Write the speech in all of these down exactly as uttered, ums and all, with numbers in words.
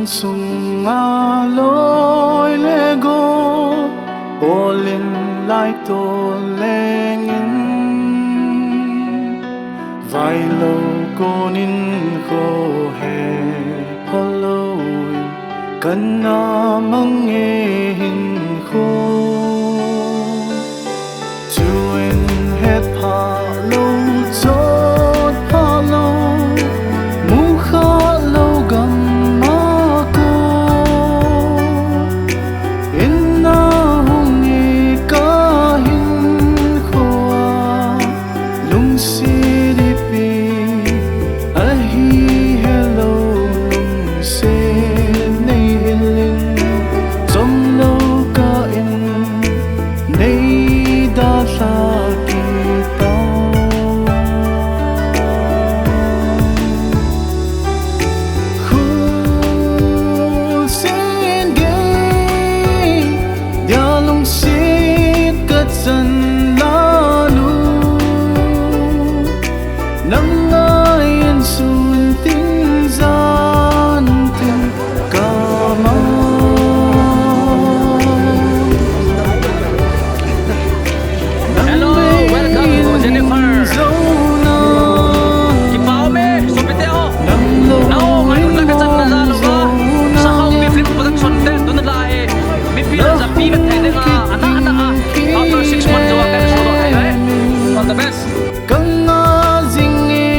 Sunga loi le gol, polin lai tol lengin, vailou konin kho he phaloin, kana mang e hinkho. Chuin het phalou, chot phalou, mu khalou gam'a kon, in a hung e kahinkhoa, lungset ipi ahi helou, lungset nei hilin, chomlou kah in nei dalha kit tan. Khusin gei dia lungset kachan lalu, nang ngaiyin sun tin jan tin kamang. Hello, welcome to Jennifer. Kipa um e, sopite ho. Nao, ngailutna kachanna jal uva, Sakhao Film Production te tuna la hi mipi la japi vet thei dinga, ana ana a, after six months uva kahin sodoh thei uve. All the best. Ka ngah jing e,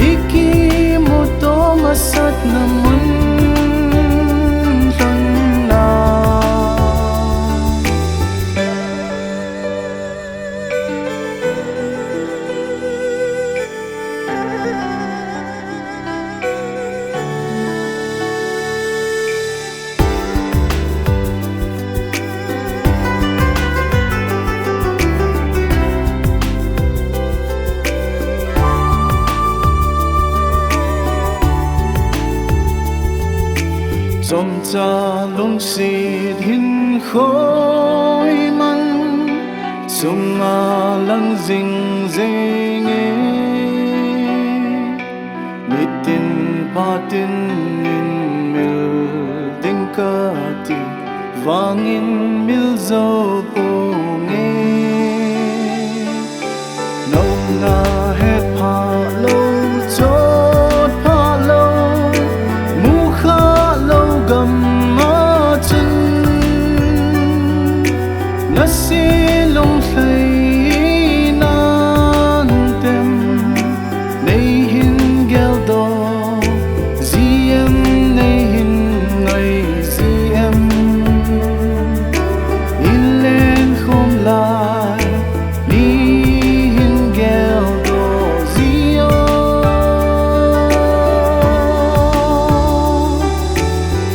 i kimuto masatna mun lhon a. Chomcha lungset hinkho imang, sunga lang jing jenge. Nitin phatin in mil ding kati, vangin mil jou ponge. Na umna het phalou, chot phalou, mu khalou gam'a chun, na se lunglhai nan tem. Nei hin geldoh ji em, nei hin ngai ji em. I lenkhom lai, nei hin geldoh ji o.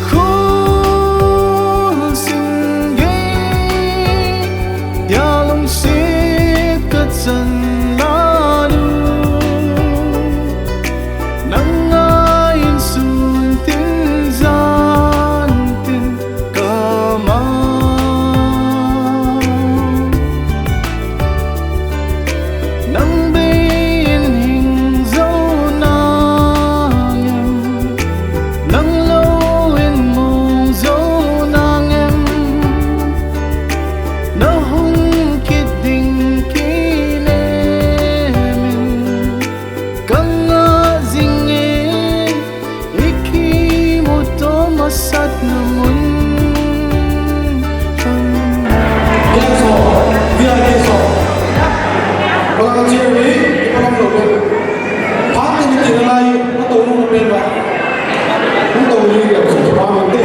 Khul sing gei dia lungset kachan lalu, nang ngaiyin sun tin jan tin kamang. Nang bei in hing jou nang em, nang lou in mu jou nang em, na hung kit ding kinem in. Ka ngah jing e, i kimuto masatna mun lhon a. Guest ho, V I P ho. Palanga chair hi, ipalam lou pen. Phat ni ti nalai, nato nom pen ba. Nato ni le, so pa man te.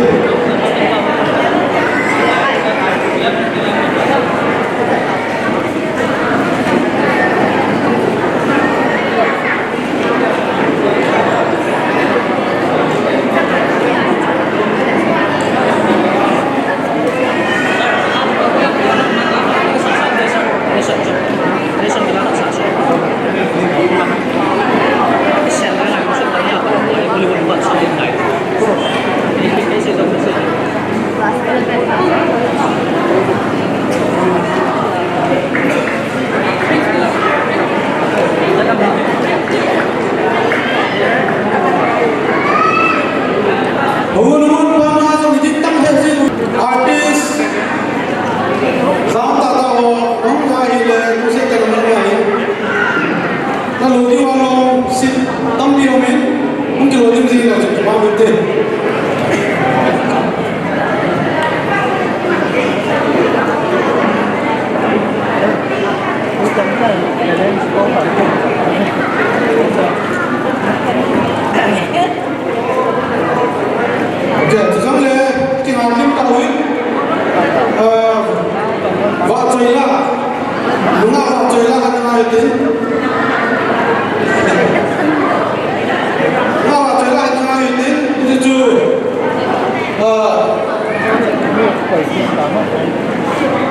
Ah.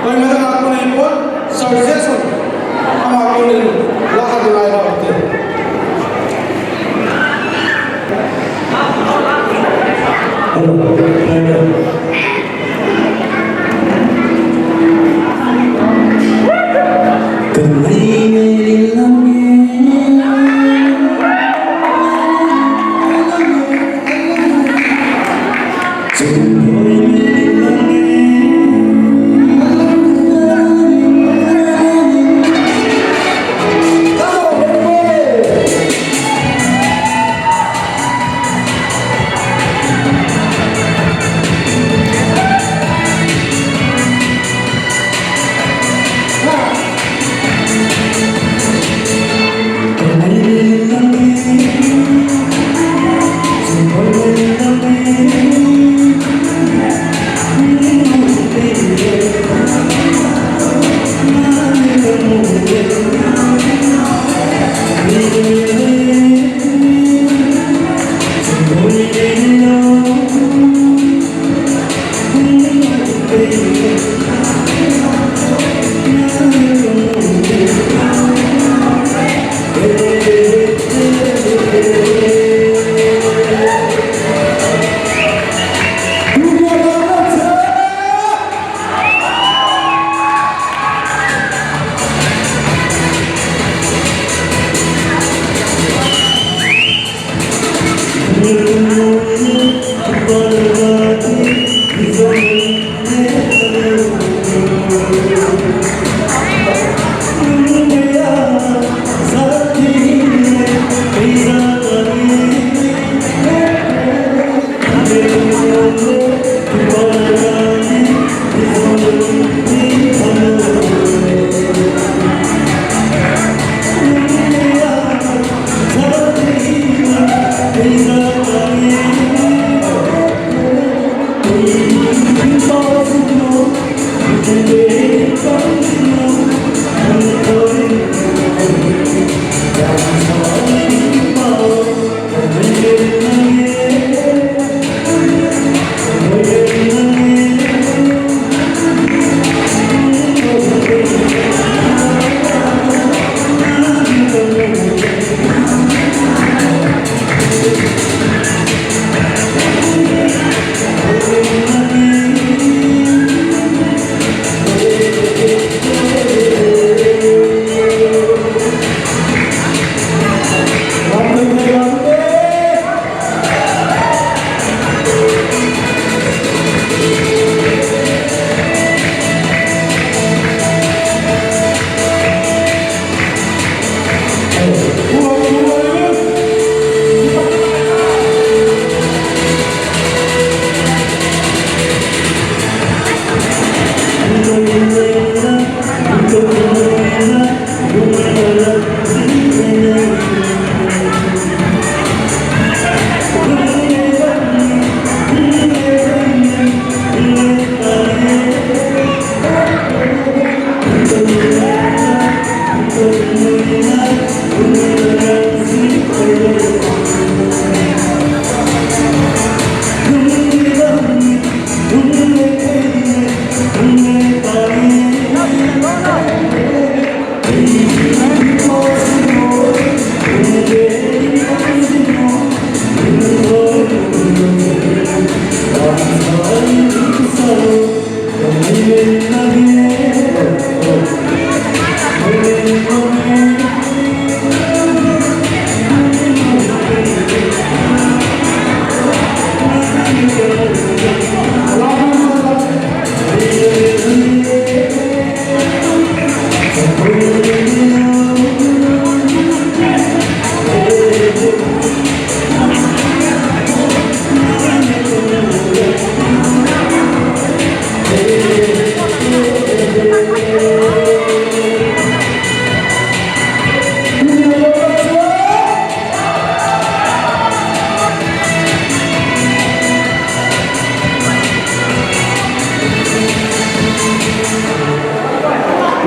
Koi na ka koi pon, suggestion. Ama konin la ka ding ai ba te. Hello.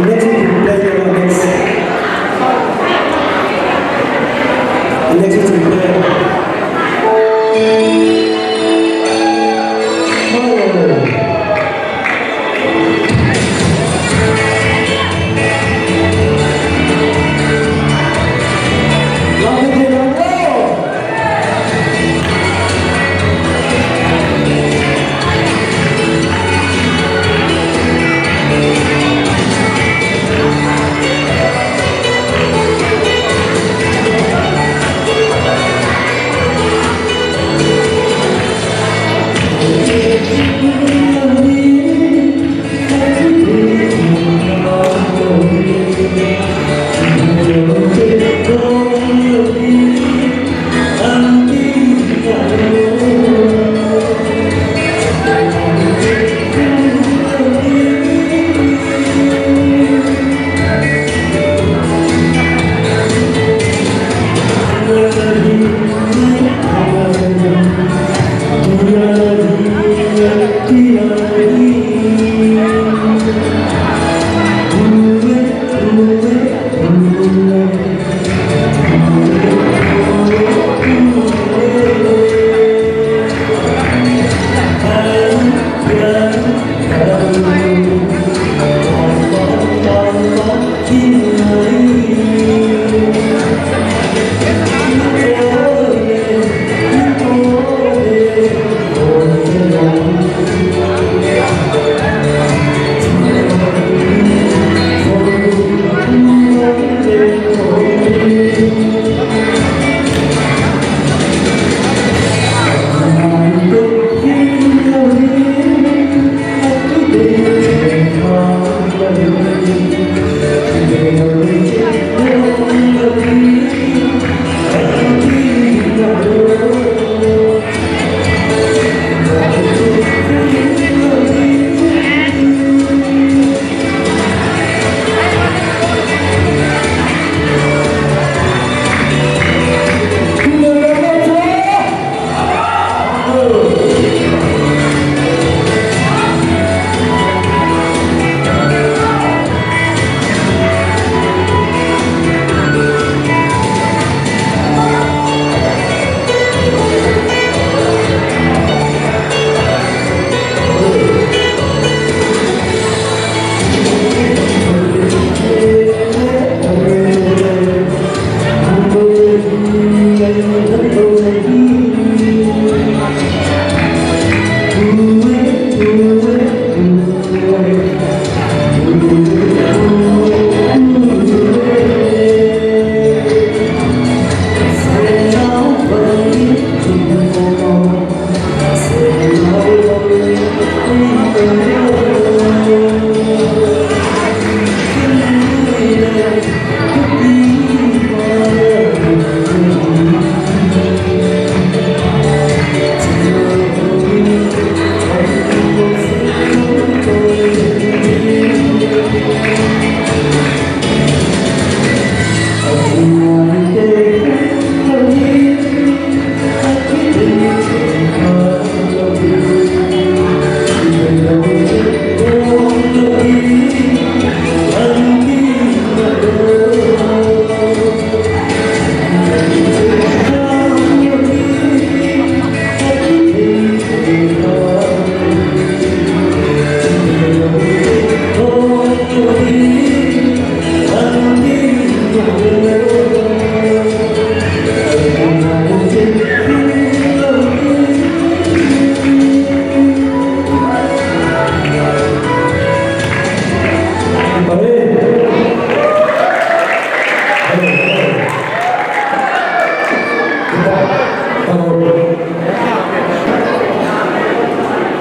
Next, next, next.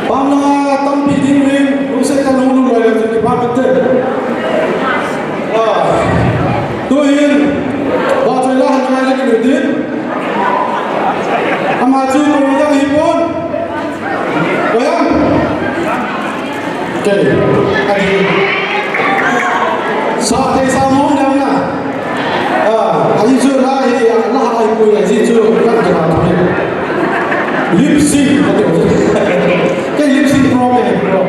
Pamlanga tampi ding uvin, crusade kan hung lut loi leu chun kipa kan te. Ah, tuhin, vahchoi la han ngai le kin utin. Ama chu koi dang hi pon. Koi ham? Kei, ahi. Sa thei sa mong dang na. Ah, ahi chu la hi, la hi pui ahi chu kan kila tu. Lip sync, ahi. Kei lip sync pro ke, pro.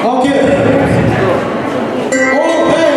Okay. Oh, hey.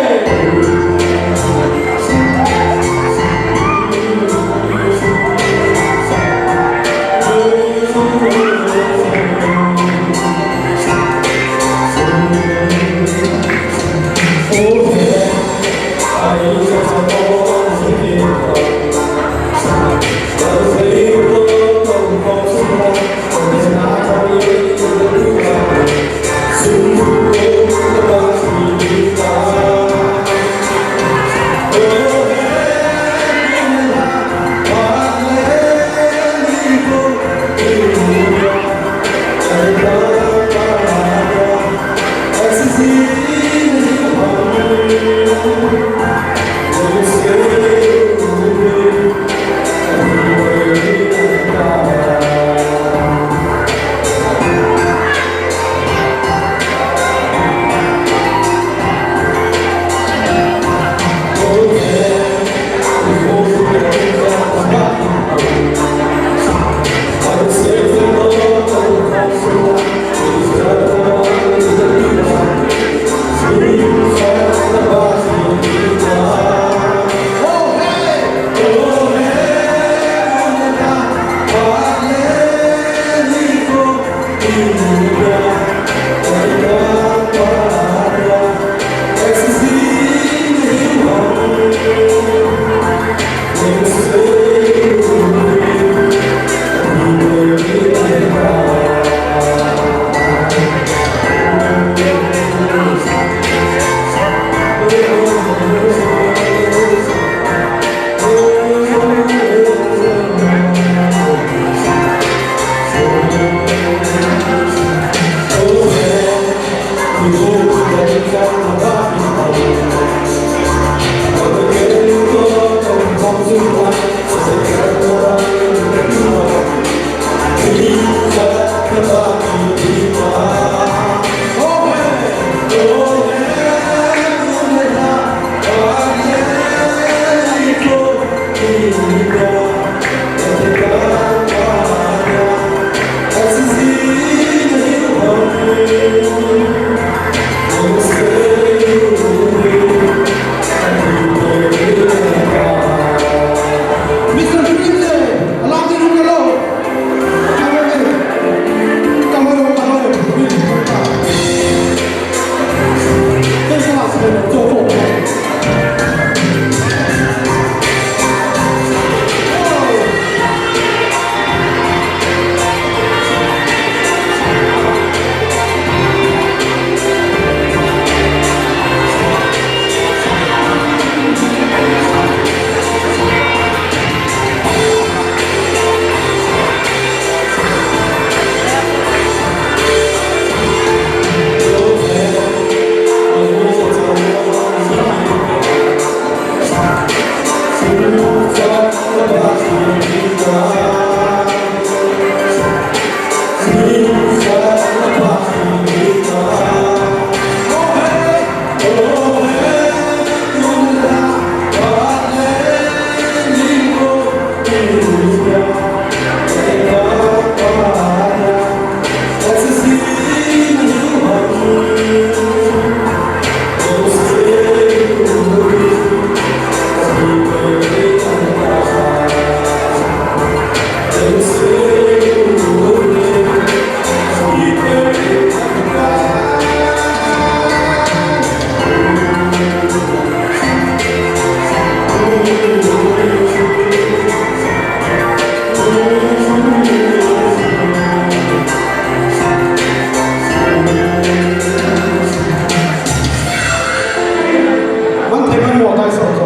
Van thei man mo tai so so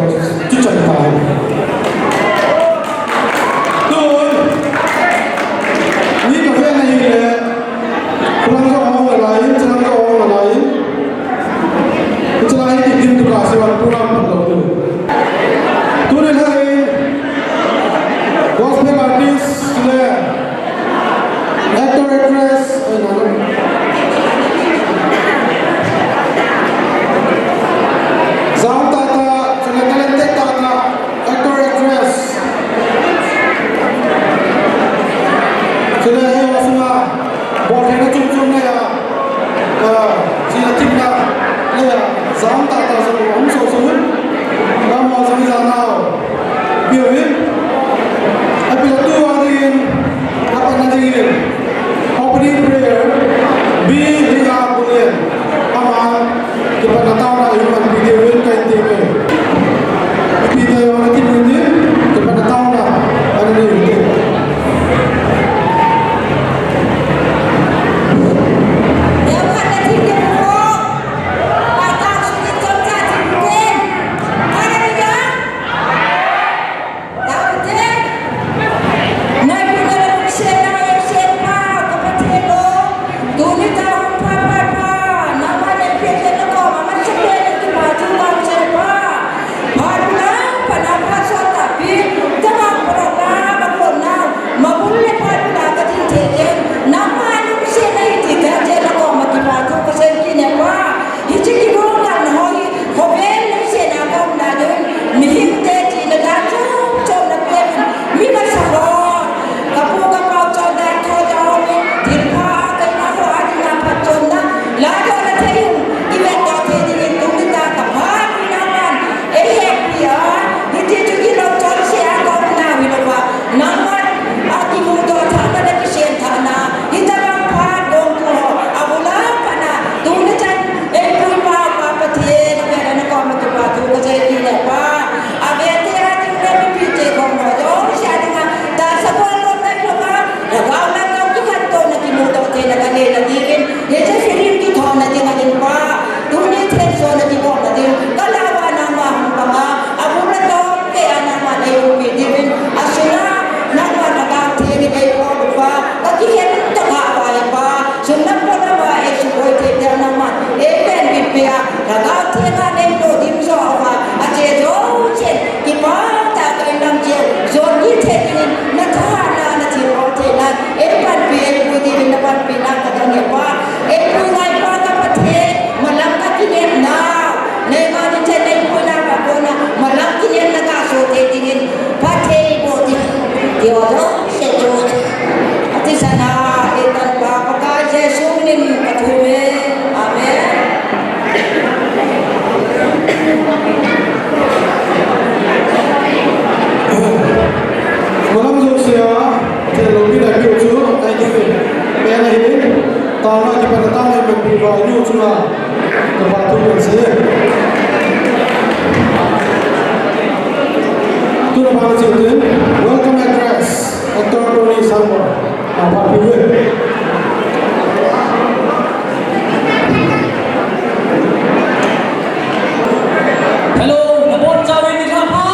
chu chan tai. Tun, ni ka ven ahi le, kulang jo hong la lai, chalang jo hong la lai. Hiche lai hi Tedim to Khasi vang program phat lou ding. Tuni lai gospel artist le actor actress, eh, na, na. Jam tah tah, chule talented tah tah, actor actress. Chule hei ho sunga, boltheina chom chom nei a. Ah, china themna, eh, jam tah tah jong um soh soh un. Nangho jong ijat nau. Piu hin. Apilatu a dingin, apatna dingin. Opening prayer, B Lila Bolian. Ama, kipatna taona ihin manpi diuvin kahin temme. Ipi tah jong akimu ding, kipatna taona, ana nei uvin. Yodo, Setu. Ati sana, itan pa, Pakai Jesu minin katume. Amen. Malam jousea, te lo mi da kiu chu, ai ki, pe na hi, ta na ki pa na ta na, mi pi va, yu chu na. Kapa tu kan se. Tuna bang chiu tin, welcome address, Doctor Tony Sangma. Apa piwe? Hello, nabonchauvin nikho pha.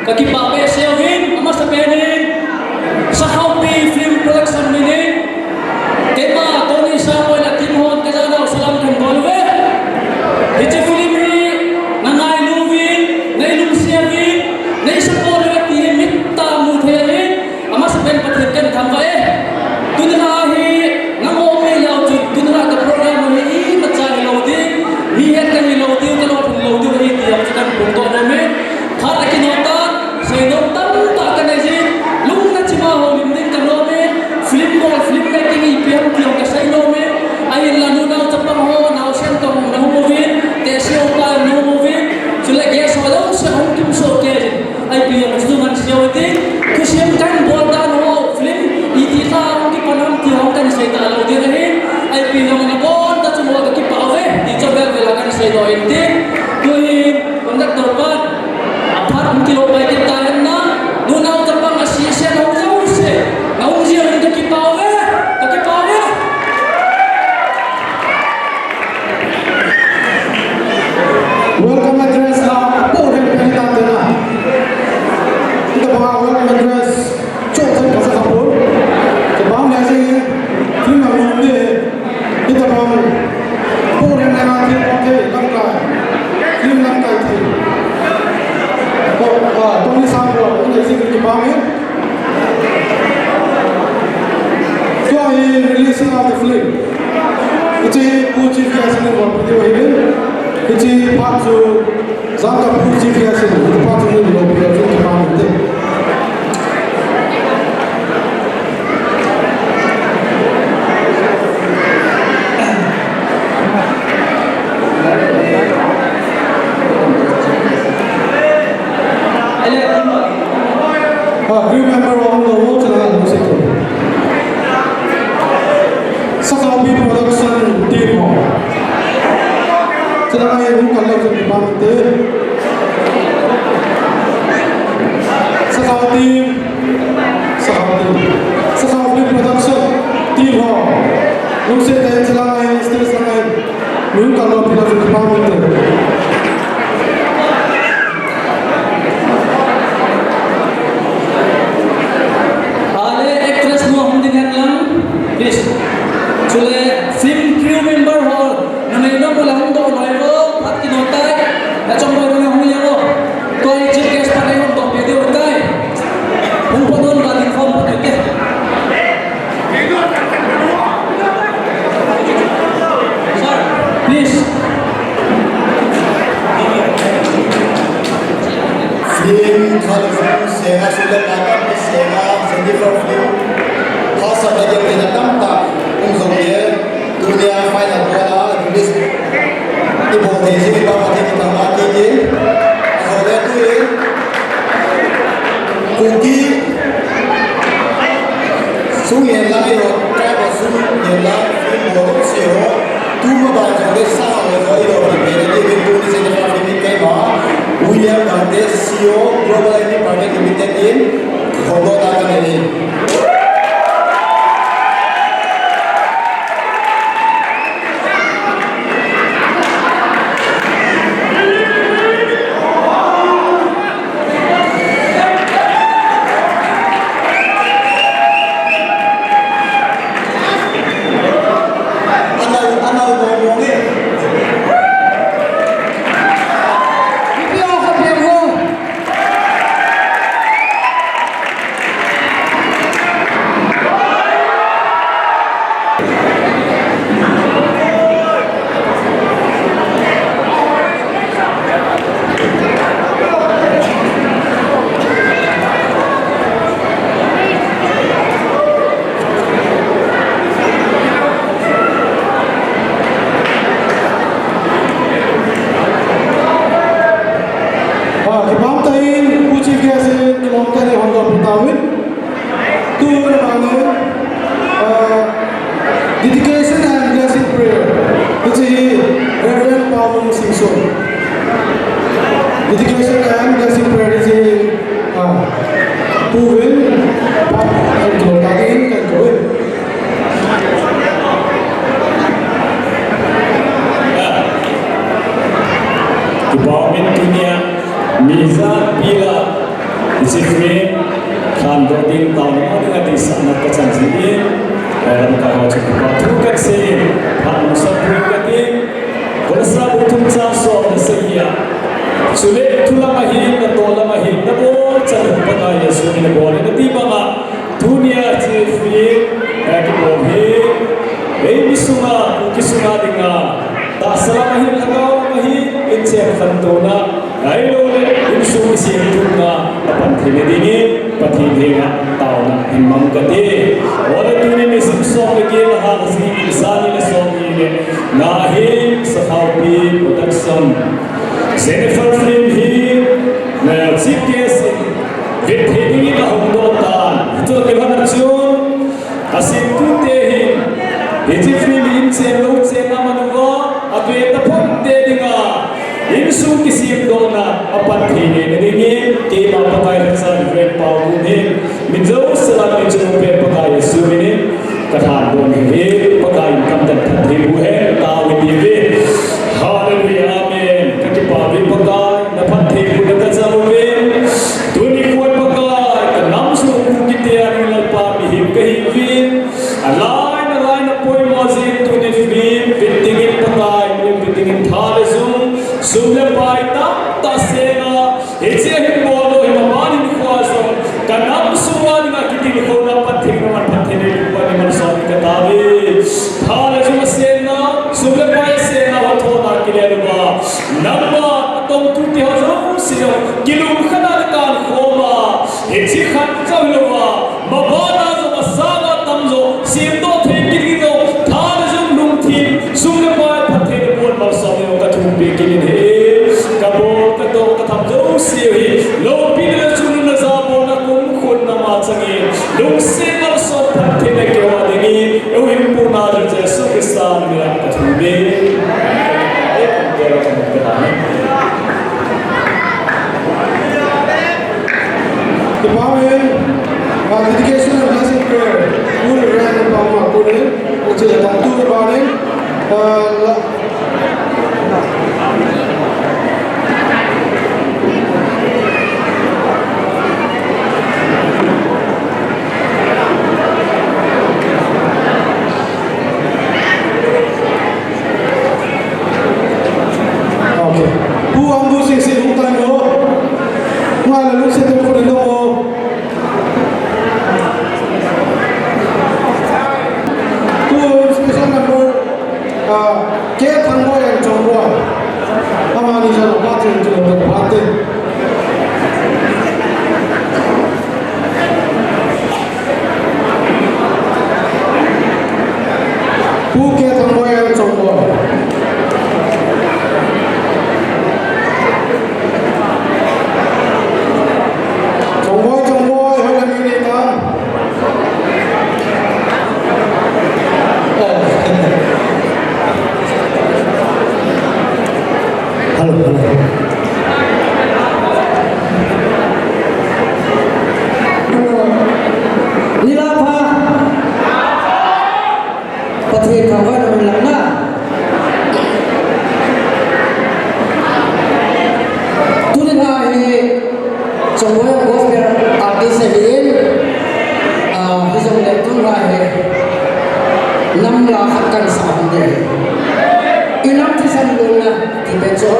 Kakipah behseh uvin, amasapen in, Sakhaopi Film Production minin, keima Tony Sangma le team hon kajanau salam kahin bol uve. Hiche film hi, na ngailu uvin, nei lungset uvin, nei support uve ti hi mittah a mu thei ahi, amasapen Pathen kahin thangvah e. Tuni a hi, nangho mi lou chun, tuni a ka program hi imacha hilou ding, mi het kahi lou ding, ka lolhin lou ding ahi ti jong chu kahin phongdoh nom e. Phat akino tan, seinom tamtah kanei jin, lungna chima houlim ding kanom e, film bol, film making ipi ham ti jong kasei nom e, ahinla nunao chapang ho, naosen toh hung nahung uvin, tehse upa nahung uvin, chule guest ho jouse ahung kimsoh kei jin, ipi jong chu man seiu hite, thusim kahin bol dan ho, film iti lha hung kipan ham ti ho kahin sei talou ding ahi, ipi jong nabonta chu mo kakipah uve, ti chu vel vel a kahin seidoh in tin, tuhin, Conductor pan, aphat hung kilo pai kit tahen lang, nunao chapang asisen hung jouse, nahung jeh un kakipah uve, kakipah uve. Welcome address a, apo reng pen tante na. Ita ba welcome address. Chok chan ka sa kha pon. Ka bang le si, film a nung de. Ita bang, po reng na thil pon de, lamkai. Film lamkai thil. Ko, ah, Tony Sangma, ina si ki bang e. So, he releasing of the film. Hiche Pu Chief Guest in one video he will. Hiche part two. Jangkah Pu Chief Guest in, Pu Chief Guest in, Ah, crew member on the road to the house. Sakhaopi Production team ho. Chulai hung kal lou chu department te. Sakhao team, Sakhao team. Sakhaopi Production team ho. Lungset tah in chulai stage lang a hung kal lou peh lou chu department te. Ale, actress nu hung ding hen lang, please. Chule, film crew member ho, nanei nom ula hung doh loi vo, phat kino tai, nachongboi dong hung leng vo. Tua hi chief guest pa nei hung doh peh diu tai. Hung pon un ba ding khom pon ke. Sir, please. Film khal film senga sule kaka senga Jennifer film. Hasa kajep kena tamtah um jong e. Tunia final bola release. Ibo te jimi pa pa te kita ma ti ti. Ajole tu e. Kuki. Sung yen lang eiho, tribe sung yen lang, film bol jouse ho, tuma ban jong le sa ho, eiho, film bol jouse ho, tuni seina film in keima, William Gante, C E O, Global I P Private Limited in, khomlou tah kanei. Dedication and blessing prayer. Hiche hi Reverend Paulung Singson. Dedication and blessing prayer hiche hi, ah, Pu Vin, Pa, kan kou ta in, kan kou in. Kipah umin tunia, mi japi lah, hiche free, khandoh ding taona dinga deisahna kachan jin, eh, lamkai ho chu kipa thu kasei, phat masa thu kati, Kolose bung thum chang som nasei a. Chule thu lam ahin, natoh lam ahin, nabol chan Pakai Jesu min a bol in ati banga, tunia hiche free, eh, kibol hi, eimi sunga, Kuki sunga dinga, tahsa lam ahin, lhagao lam ahin, inchen khantouna, ahilouleh, insung kisemtuna, apan theina dingin, Pathen henga, taona hin mang kate. Ole tunin nisim som le get le nga, sangni le som ni le nga hi, Sakhaopi Production. Jennifer Film hi, na chief guest in, vet thei dingin ahung doh tan. Hichu kilhon a chun, asemtute hin, hiche film in chen lou chen aman uva, ave taphot te dinga, insung kisemdohna, apan theina dingin, keima Pakai lhacha Reverend Paulung hin, min jouse lah min chungnung pen Pakai Jesu minin, kathandoh nahi, Pakai in kamdan phatthei boh hen, taovin tiuve. Hallelujah, amen. Kakipah uve Pakai, naphatthei bohna kachang uve. Tuni nikho Pakai, kanam sung Kuki te a ding Lalpa mihem kahiuvin. Alainalaina poimo jing tuni nikho, vet dingin Pakai, vet dingin tha le jung, sum le pai tamtah senga, hiche hin bol lou, himaban hinkho jong, kanam sunga dinga kitilkhouna phatthei naman phatthei nei Pakai naman sot kataove. Tha le jung asenna, sum le pai asenna, ho thona kile louva, nangma atongtute ho jouse kilungkhatna le kankhoma, hiche khat jong hilouva, mabana jong asanga tamjo, semdoh thei kit hilou, tha le jung lungthim, sum le pai phatthei nabol malsomna kathum peh kit in ahi. Kabol, katoh, katham jouse hi, loupina le chungnung le jabolna kumkhun nama changin, lungset malsom phatthei nei keiho dingin, eiho hinpuna Jesu Christa min a kathum peh. Kipah uve, ah, dedication and blessing prayer. Pu Reverend Pama Kunin, hiche a tangtu le banin, ah, la- Okay. Pu Ambu Singsit hung tan o. Nga la lungset in khut in dong o. Pu special number, ah, K Thangboi and Chongboi. Amani jong pa chen chu lo pa te. Pu K Thangboi and Chongboi. Chongboi, Chongboi, hoilam nei nei tam? Oh. Hello, hello. Hello. Nilhah pha. Pathen thangvahna min lang na. Tuni a hi Chongboi gospel artist ahin, ah, hijongle tuni a hi nam la khat kan sa hon ding. I nam thisan lungna ti pen chu.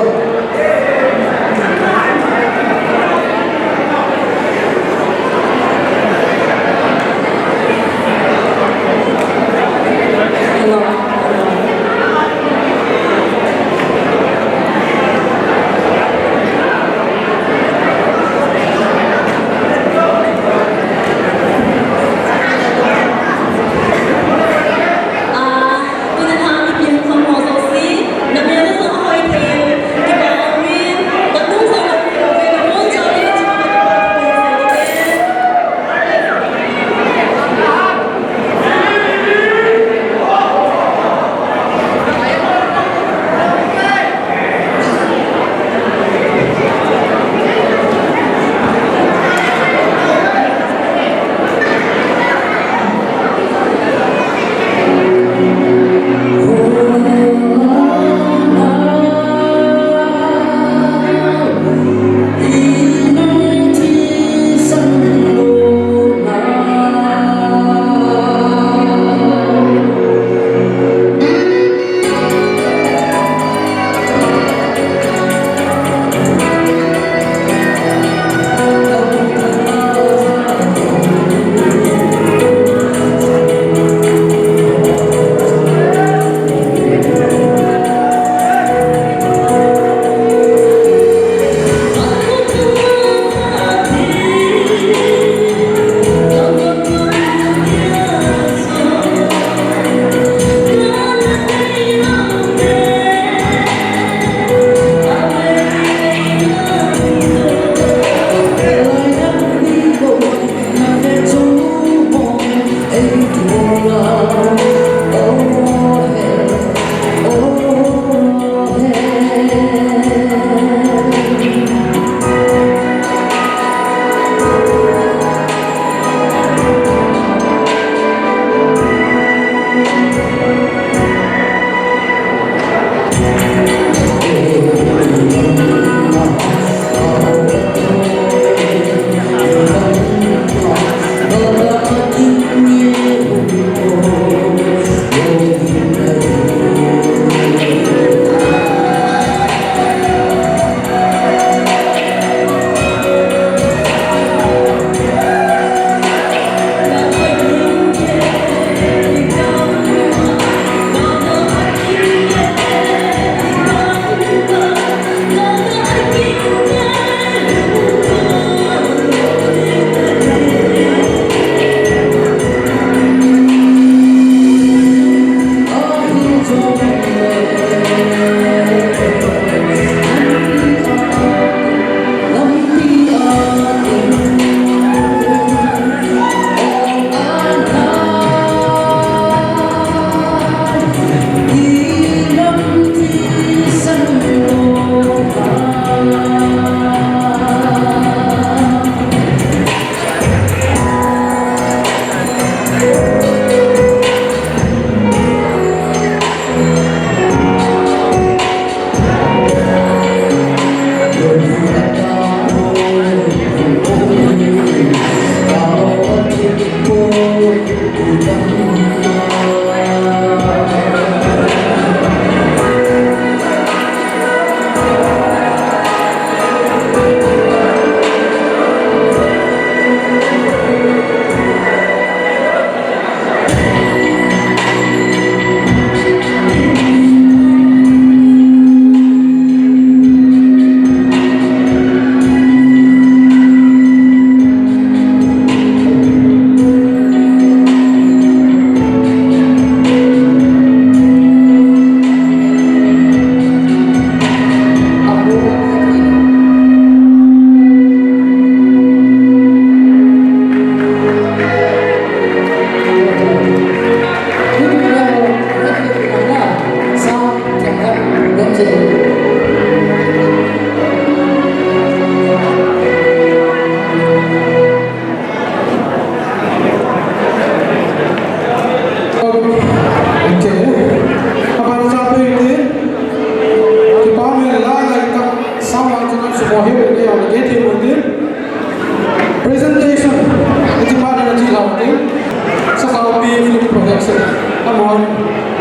Come on,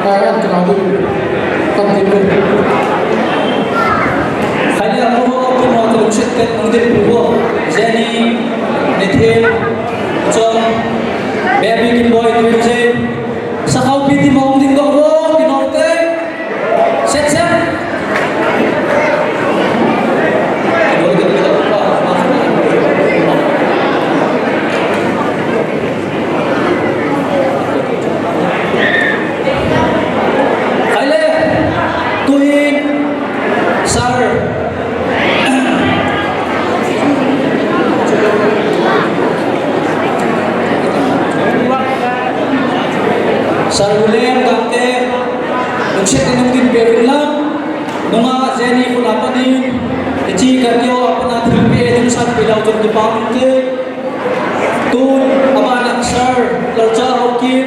uh, and come on. Continue. Khaile amu ho, amu ho, lungset tah in hung dinpu ho. Jenny, Nathan, Chong, Baby, Kimboi, Twin J. Sakhaupi team hung ding doh ho, kinote. Set, set. Khaile, tuhin, sir. Sir William Gangte, lungset in hung dinpeh uvin lang. Nungah Jenny khut a panin, hiche ka kio a pat a thilpeh lungsanpeh leu chun kipa um inte. Tun, abana Sir Lalcha Haokip,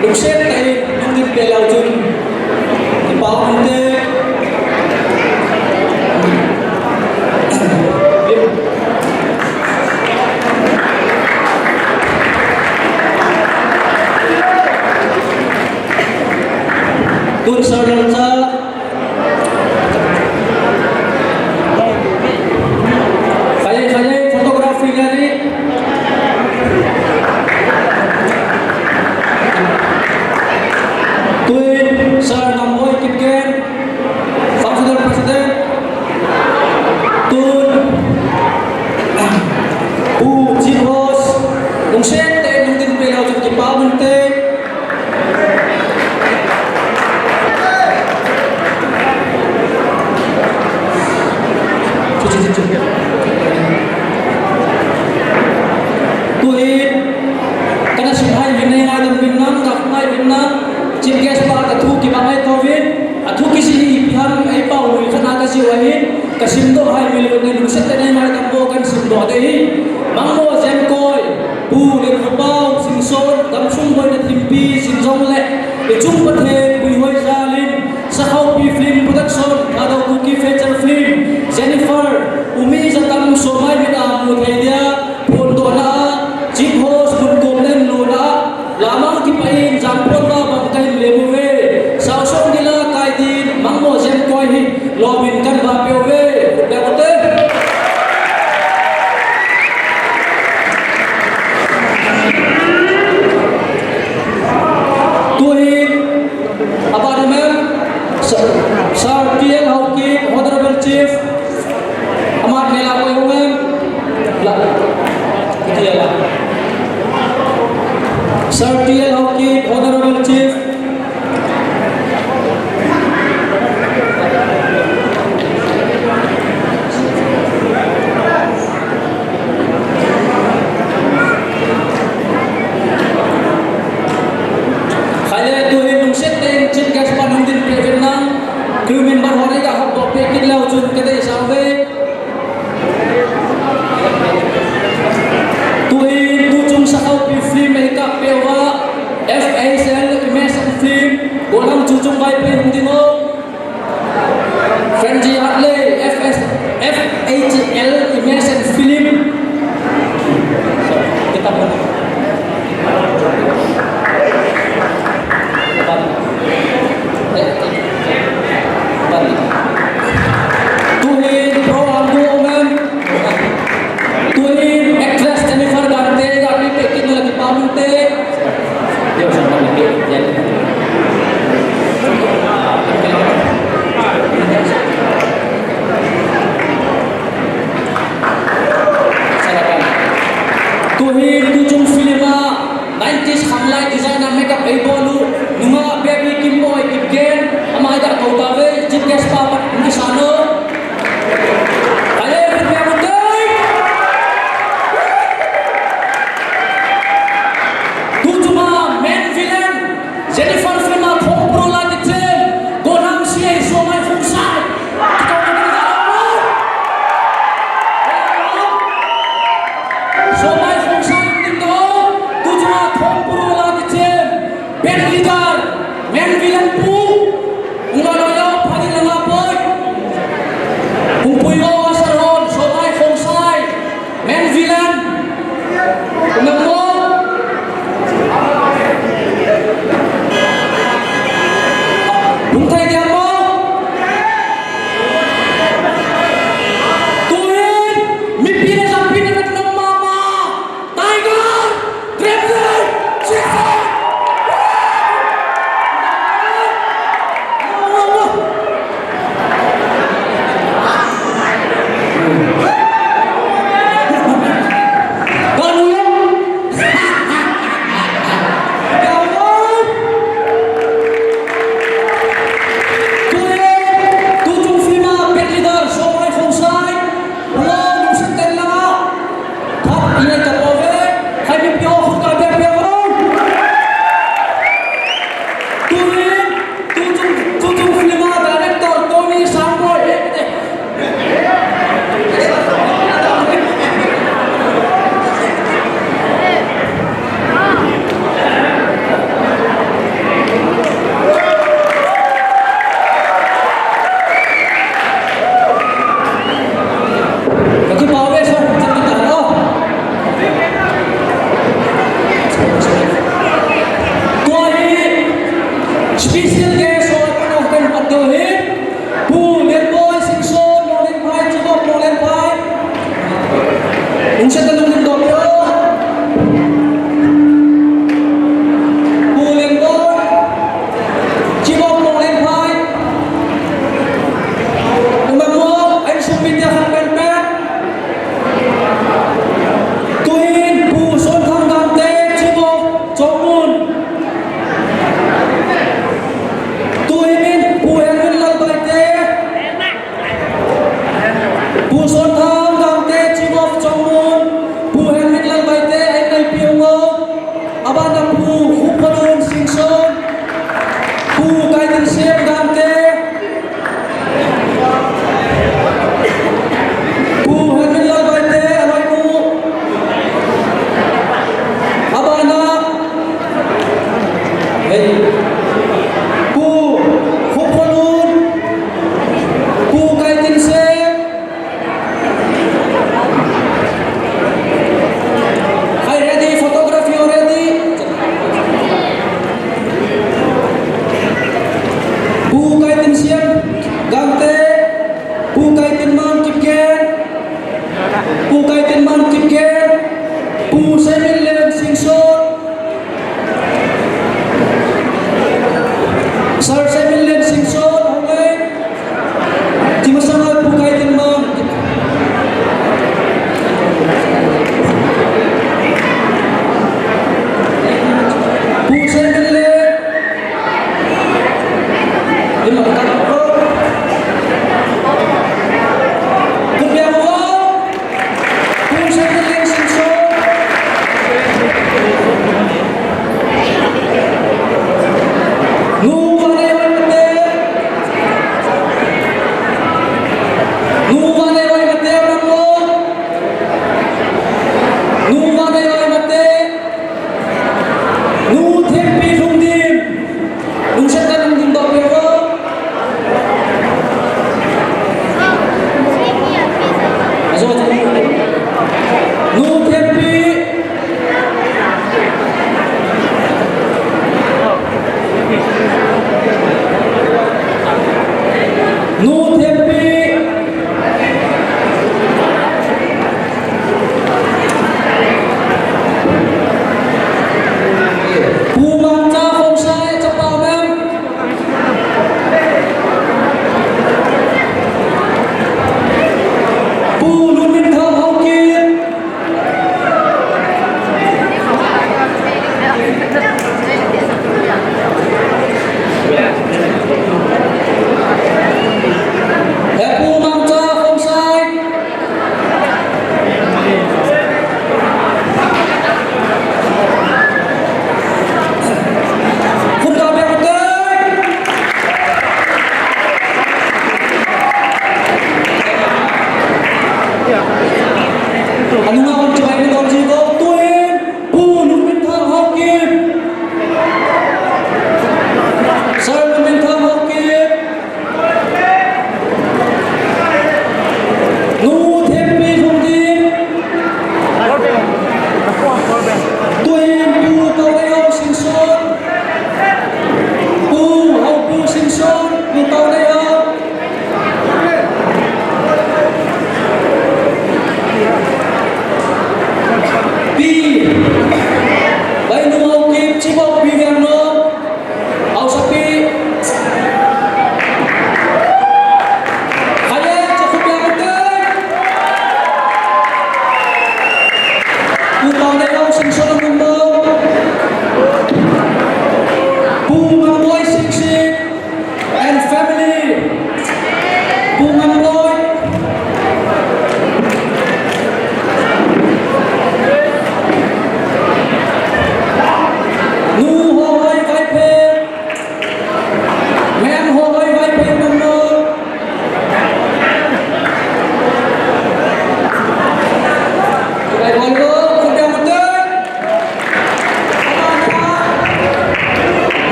lungset tah in hung dinpeh leu chun kipa um inte. Tun Sir Lalcha, Khaile, khaile, photography gallery. Tuin, Sir Namboi Kipgen, Founder President. Tun, Pu Chief Host, lungset tah in hung dinpeh leu chun kipa um inte. Tuhin, kana simhai uvin, nei ngaidam uvin lang, ka ngaidam uvin lang, Chief Guest pa ka thu kibang ahi tauvin, athu kisei hi ipi ham, eipao lui khat a ka jih u ahin, ka simdoh hai mil uvin, nei lungset tah in nei ngaidam bou, kan simdoh ding ahi. Mangmo Jemkoi, Pu Lenkhoupao Singson, Gamsung Boina Thimpi, Sinjong le, i chung Pathen, Puihoi Jalin, Sakhaupi Film Production, Thadou Kuki Feature Film, Jennifer, Umi Jatam, Somai mit a mu thei dia, phondohna a, Chief Host, mun kom len lona a, lamang kipah in, Jampon ma bang kahin lem uve, Saosong Dila Kaidin, Mangmo Jemkoi hi, Lomin kan va peuve, peuve. Tuhin, abana mem, Sir, Sir T L Haokip, Honorable Chief, amat mela koi hungem, la, T L, Sir T L Haokip, Honorable Chief, Khaile tuhin lungset tah in Chief Guest pa hung dinpeh uvin lang, crew member ho nei ga hopdoh peh kit leu chun ka deisah uve. Tuhin tuchung Sakhaupi Film eikap peh uva, F H L Image and Film, Gollhang Chuchung Vaiphei hung ding o. Frenzy Hartley, F S, F H L Image and Film. Kita pun. Tuhin pro anggu omen. Tuhin actress Jennifer Gante, ga pi pe kin la kipa mun te. Tuhin tuchung film a nineties khanglai design a makeup eibol u, nungah Baby Kimboi Kipgen, ama ida kou tave, Chief Guest pa pat hung kisan u. Khaile, put me mun te. Tuchung a main villain, Jennifer film a Thongpru la kichem, Gollhang C I Somai Khongsai. Somai Khongsai tin do, tuchung a Thongpru la kichem, band leader, main villain pu, Ungla lo yo, phanin langa poi. Hung pui lo, Asar hon, Somai Khongsai, main villain. Kumang mo. Tuin, mipi le lampi na vet nom mama. Tiger, Gremlin, Jason. Special guest ho, apan ho kahin patdoh hi. Pu Lenboi Singson, Monglenphai, Chief of Monglenphai. Lungset tah in lungdong doh peh o. Pu Lenboi, Chief of Monglenphai. Lungdong doh, a insung mite khat penpen. Tuin Pu Sonthang Gangte, Chief of Chongmun. Tuin Pu Henminlal Baite, Pu Sonthang Gangte, Chief of Chongmun, Pu Henminlal Baite, a inneipi hung o. Abana Pu Khupkholun Singson, Pu Kaitinsem Gangte, Pu Henminlal Baite, aloinu. Abana, hey, Pu Khupkholun, Pu Kaitinsem, Are you ready? Photography already? Pu Kaitinsiam Gangte, Pu Kaitinmang Kipgen, Pu Kaitinmang Kipgen, Pu Seiminlen Singson, Sir Seiminlen Singson, okay. Ti masang a Pu Kaitinmang. Pu Seiminlen. Ima ka ko. Pu Biang Wong. Pu Seiminlen Singson. Nu Vanei.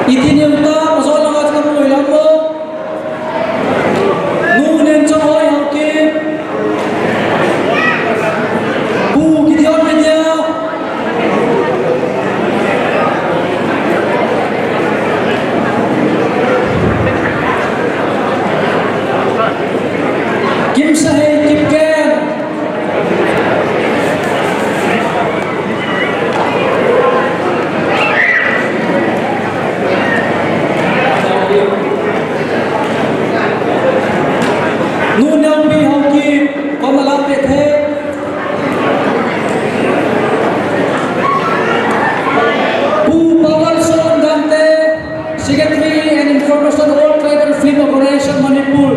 Iti niu ta, majo langa chu kamu lam mo. Nu Nenchonghoi Haokip. Pu Gideon Media. Kimsahei Kipgen. Nu Neopi Haokip, kon na la peh thei. Pu Paulson Gangte, Secretary and Information, All Tribal Film Organization Manipur.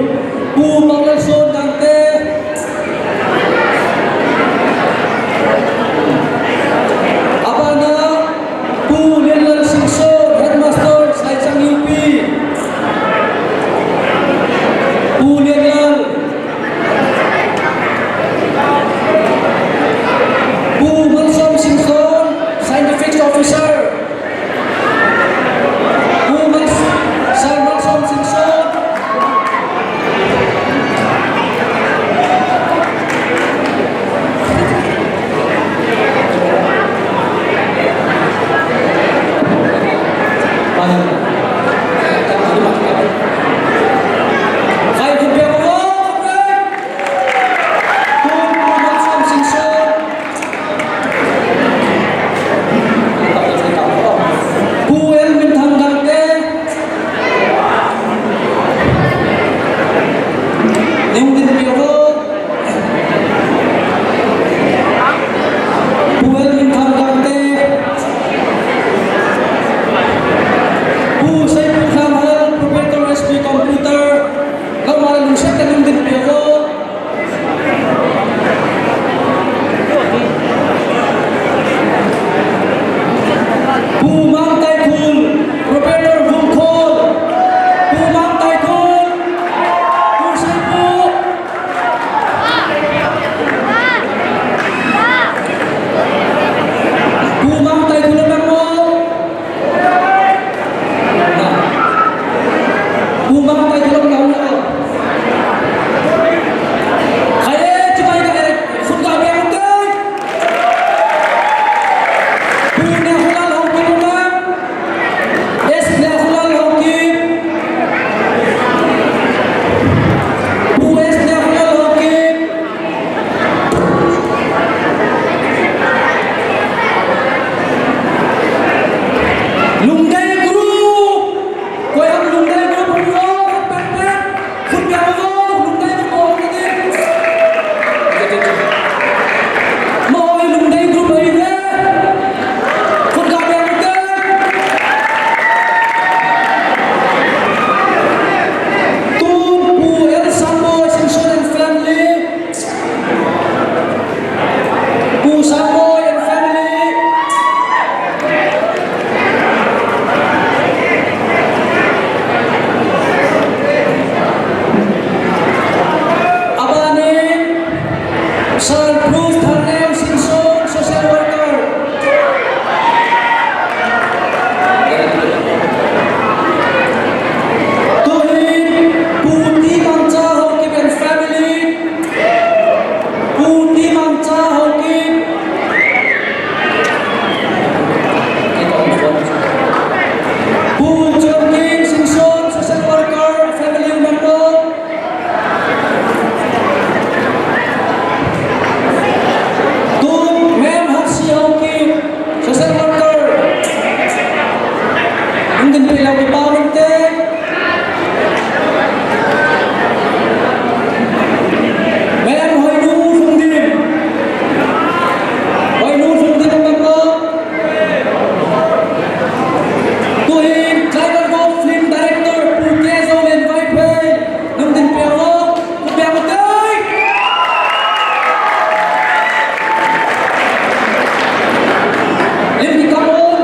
Pu Paulson Gangte. Abana, Pu Lianlal Singson, Headmaster, Saichang U P. Pu Lianlal. Pu Malsom Singson, Scientific Officer. Pu Mal-, Sir Malsom Singson. Pu L Minthang Gangte. Nung din pia vo. Pu L Minthang Gangte. Pu Seipu Thanghal, Proprietor S P Computer. Lama lungset tah in nung din pia vo. Pu Mangtaikhul, Proprietor Vungkhol. Pu Mangtaikhul, Pu Seipu. Pu Mangtaikhul, Pu Mangtaikhul. Lungdei group. Koi ham Lungdei group ho, pet pet. Khut beng ho, Lungdei group ho, pet pet. Mo, Lungdei group ho, pet pet. Khut beng ho, pet pet. Tun Pu L Samboi, Singson and family. Pu Samboi and family. Abanin, Sir Bruce Thangneo Singson, social worker. Tuhin, Pu T Mangcha Haokip and family. Pu T Mangcha Haokip. Pu Chonkim Singson, social worker, family member. Tun Ma'am Hatsi Haokip, social worker. Nung din pia vo, kipa um inte. Ma'am Hoinu Lhungdim. Hoinu Lhungdim, member. Tuhin Tribal Golf Film Director Pu K Zolian Vaiphei, nung din pia vo, pu pia vo tei. Lim di kamon.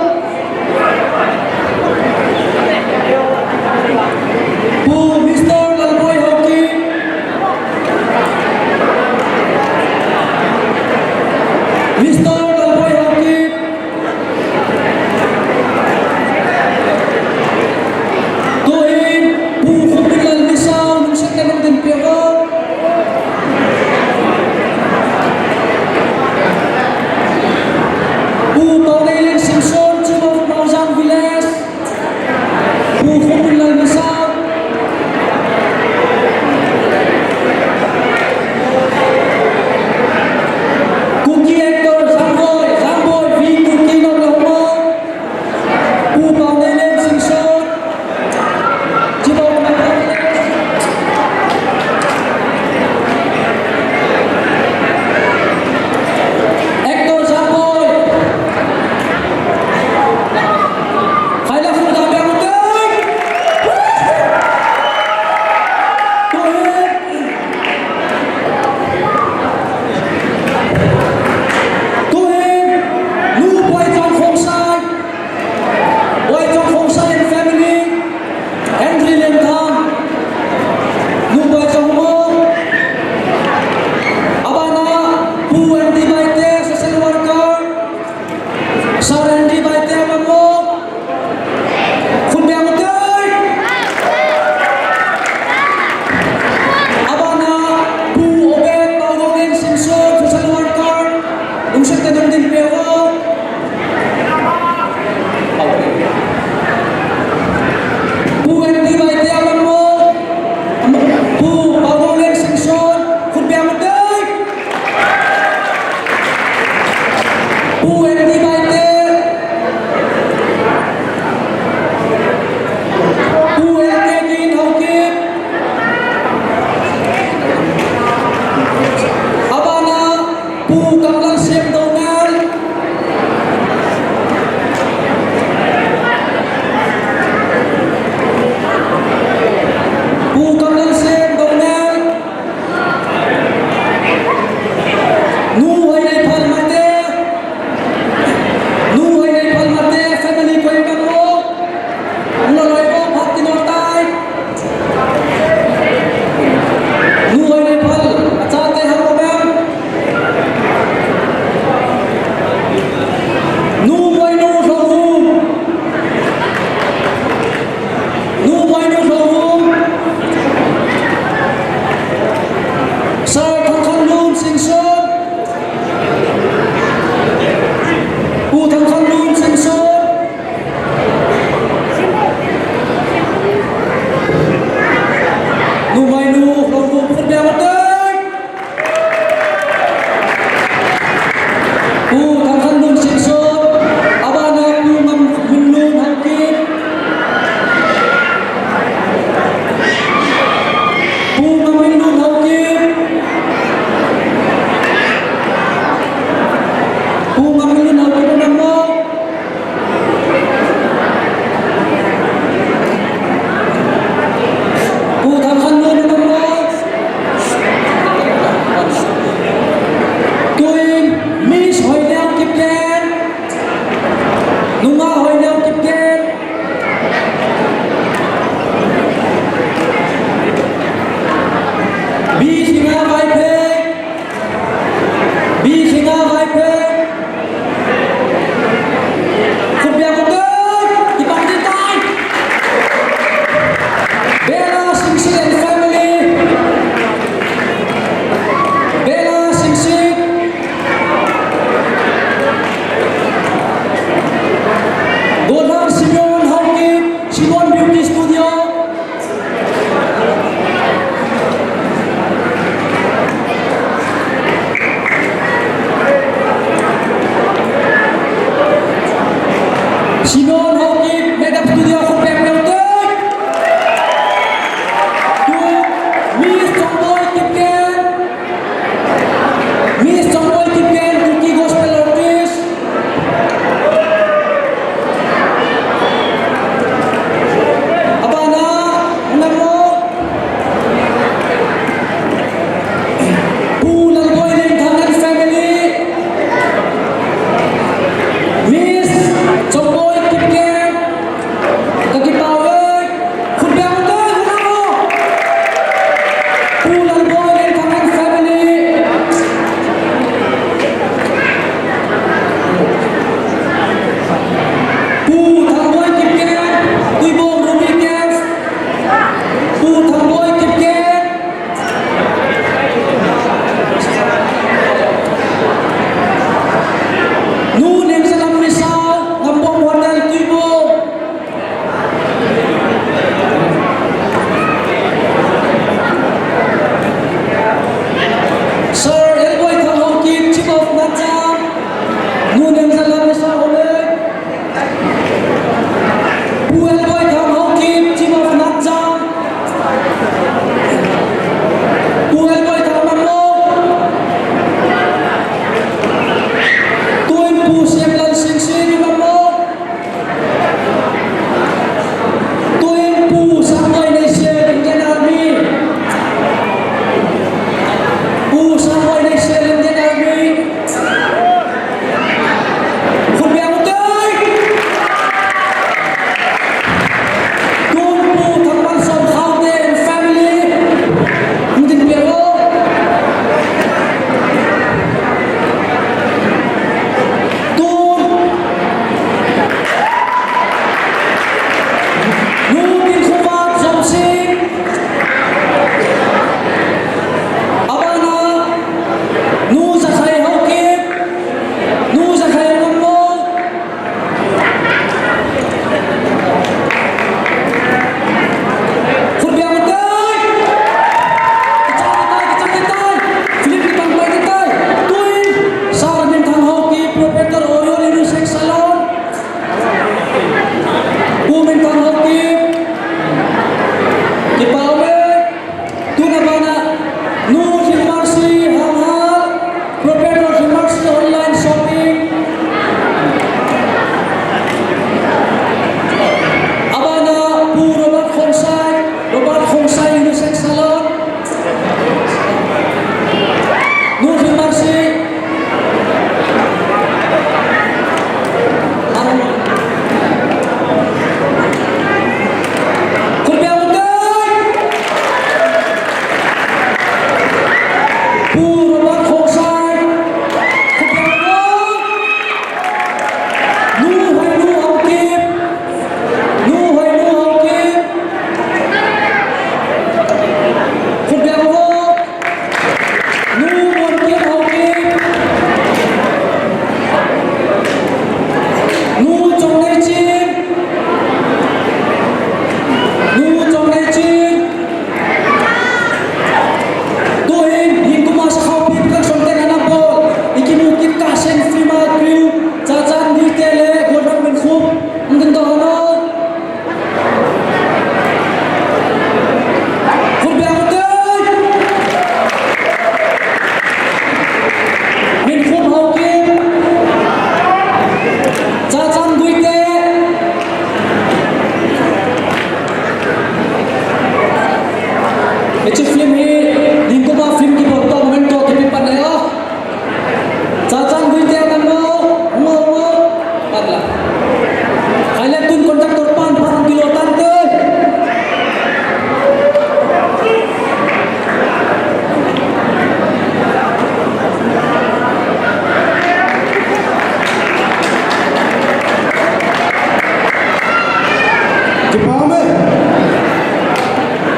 Kipah e.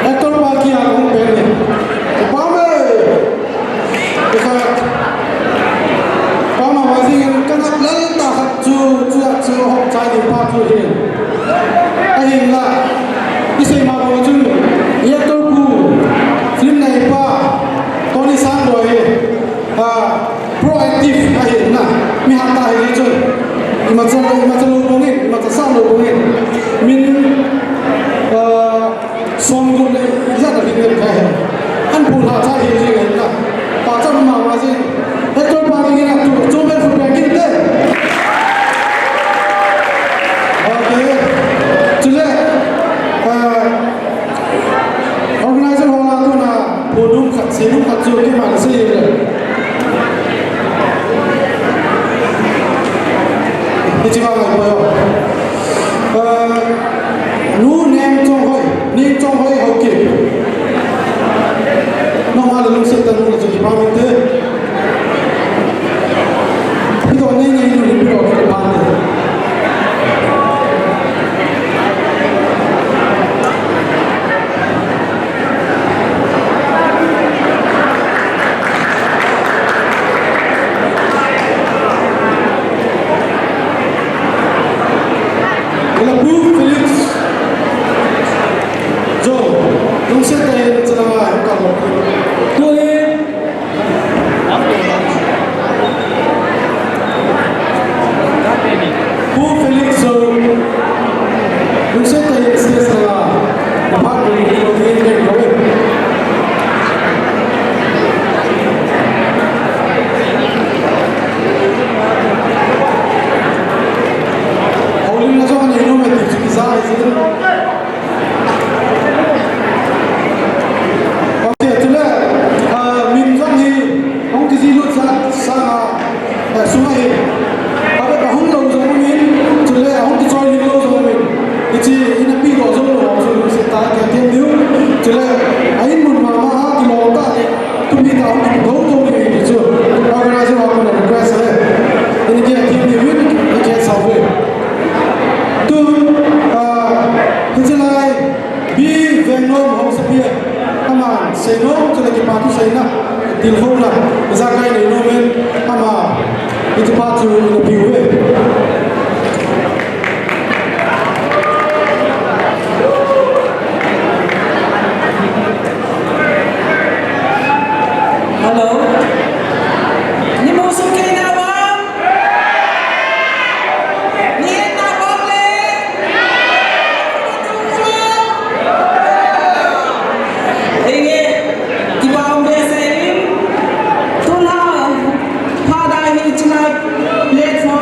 Actor pa kia hung pen e. Kipah e. Kipah. Kipah mama jing in ka ngap lel tah khat chu, chu, chu hung chai ding pa chu hin. Ahinla, i sei ma bang chun, i actor pu, film neipa, Tony Sangboi hi, ah, proactive ahi na, mi hatah ahi chun, imacha, imacha lou bang in, imacha sah lou bang in, min, ah, Song gu le, ijat a hin le ka he. An pu la cha hi ji le na. Pa cha ma ma ji. He to pa ni na tu, tu be fu be ki te. Okay. Chule, eh, organizer ho la tu na, pu dum khat, se dum khat chu ki ma se le. Hichi vang ngai po yo. Eh, Nu Nengchonghoi, Nengchonghoi Haokip. Nangma le lungset tah in nung le chu kipah inte. Ipi to nei nei nu le ipi to kipah inte. Pu Felix Jou, lungset tah in chalanga hung kap. Tu hi. Pu Felix Jou, lungset tah in stage langa, na phat pu Felix Jou. Houlimna jong anei nom e ti chu kija ahi jin. Ok, chule, ah, min jong hi, hung kiji lut sa, sa, ah, sung ahi. Abe ka hung lou jong min, chule, hung kichoi lou jong min. Hichi, ina pi lou jong lou, chu, se ta, ka ken diu. Chule, a in mun mama, a, kilou ta, ni. Tumi ta hung kidou dou ni ti chu. Organizer ho koma request le. Ini ke team ni win, ni ke sa ve. Tu, ah, hichi lai, B Vengnom Haosapia. Ama, seinom, chule kipa thu seina. Tilkhouna, ijakai neinom in, ama, hichi pa chu ina piu ve. Hello. Ni musu kei na bang? Ni na bang le? Inge, kipa um be se in. Tula, pada hi china platform.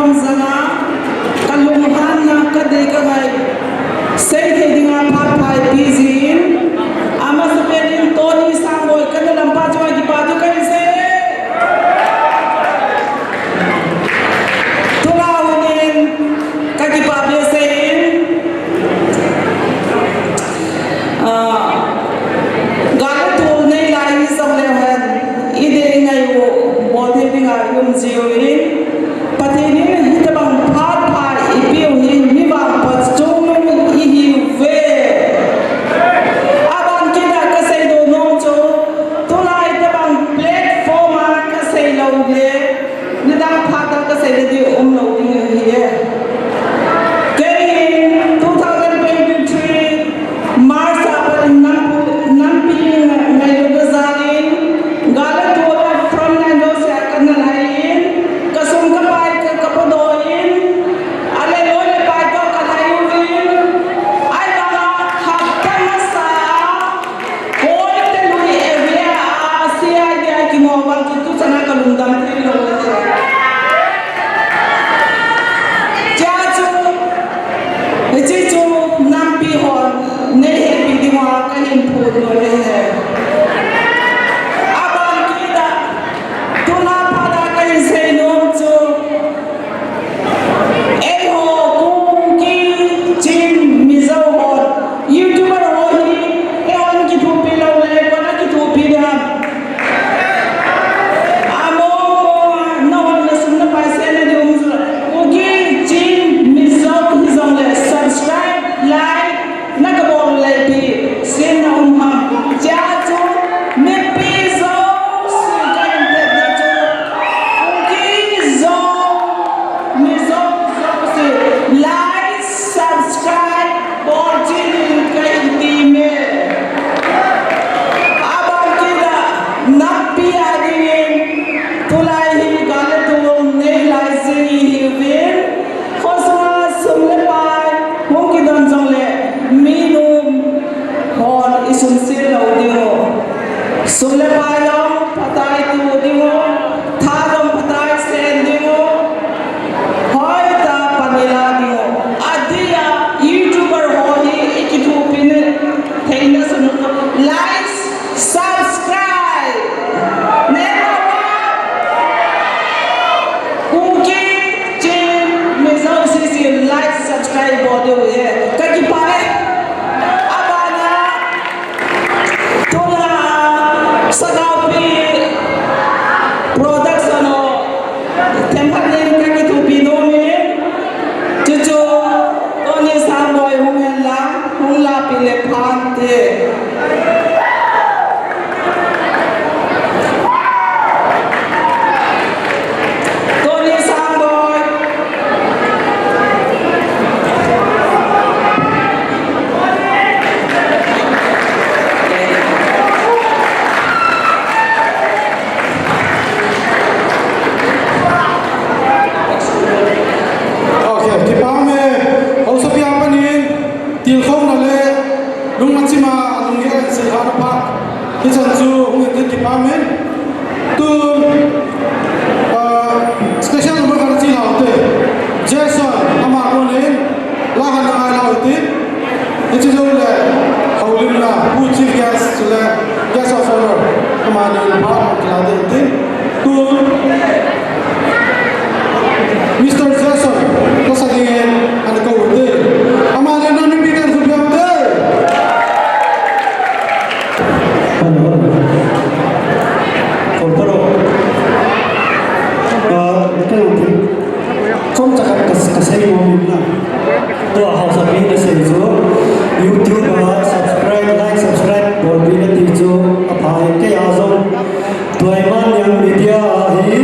Sum le pai jong phatai tu ding u, tha jong phatai sen ding u, hoitah a pan ila ding u. Adeh a YouTuber ho hi i kithopi theina sung, like, subscribe. Neh uva. Kuki, Chin, Mizo sese like, subscribe bol diu ahi. Ka kipah e. Abana, tulai a Sagaopi Production ho themkhat in ka kithopi nom in, chuchu Tony Sangboi hung hen lang, hung lapi le phante. Tony Sangboi. Okay, kipah e, haosapi a panin, tilkhouna le lungmachim a lunggel seina pha. Hichan chu hung in kipah e. Tun, ah, special number khat chi lou te. Jason, ama konin, la khat na ngai lou te. Hiche jou le, houlimna, Pu Chief Guest, chule, Guest of Honor, ama ni pha, kila te te. Tun, Mister Jason, ka sa ding in, ana kou te. Ama le na mi pi kan su piang te. Hello. Hello. Hello. Ah, ito yung chomcha khat ka, ka sei nom in na. Tua haosapi na sei chu, YouTube a subscribe, like, subscribe, bolpeh na ti chu, aphai kei a jong. Tua Iman Niang Media ahi.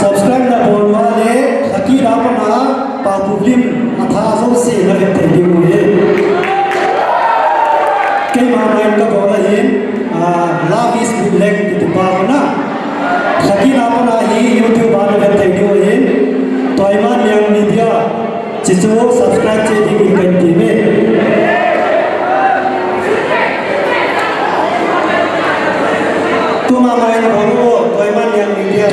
Subscribe na bol uva le, lhakit a pat a, Pa Pu Vim, atha jouse na vet thei diu ahi. Keima main ka bol ahin, ah, Love is Black kiti pa kona. Lhakit a pat a hi YouTube a na vet thei diu ahin. Tua Iman Niang Media. Chuchu subscribe cheh ding in kan ti e. Tuma mai na bol u, Tua Iman Niang Media.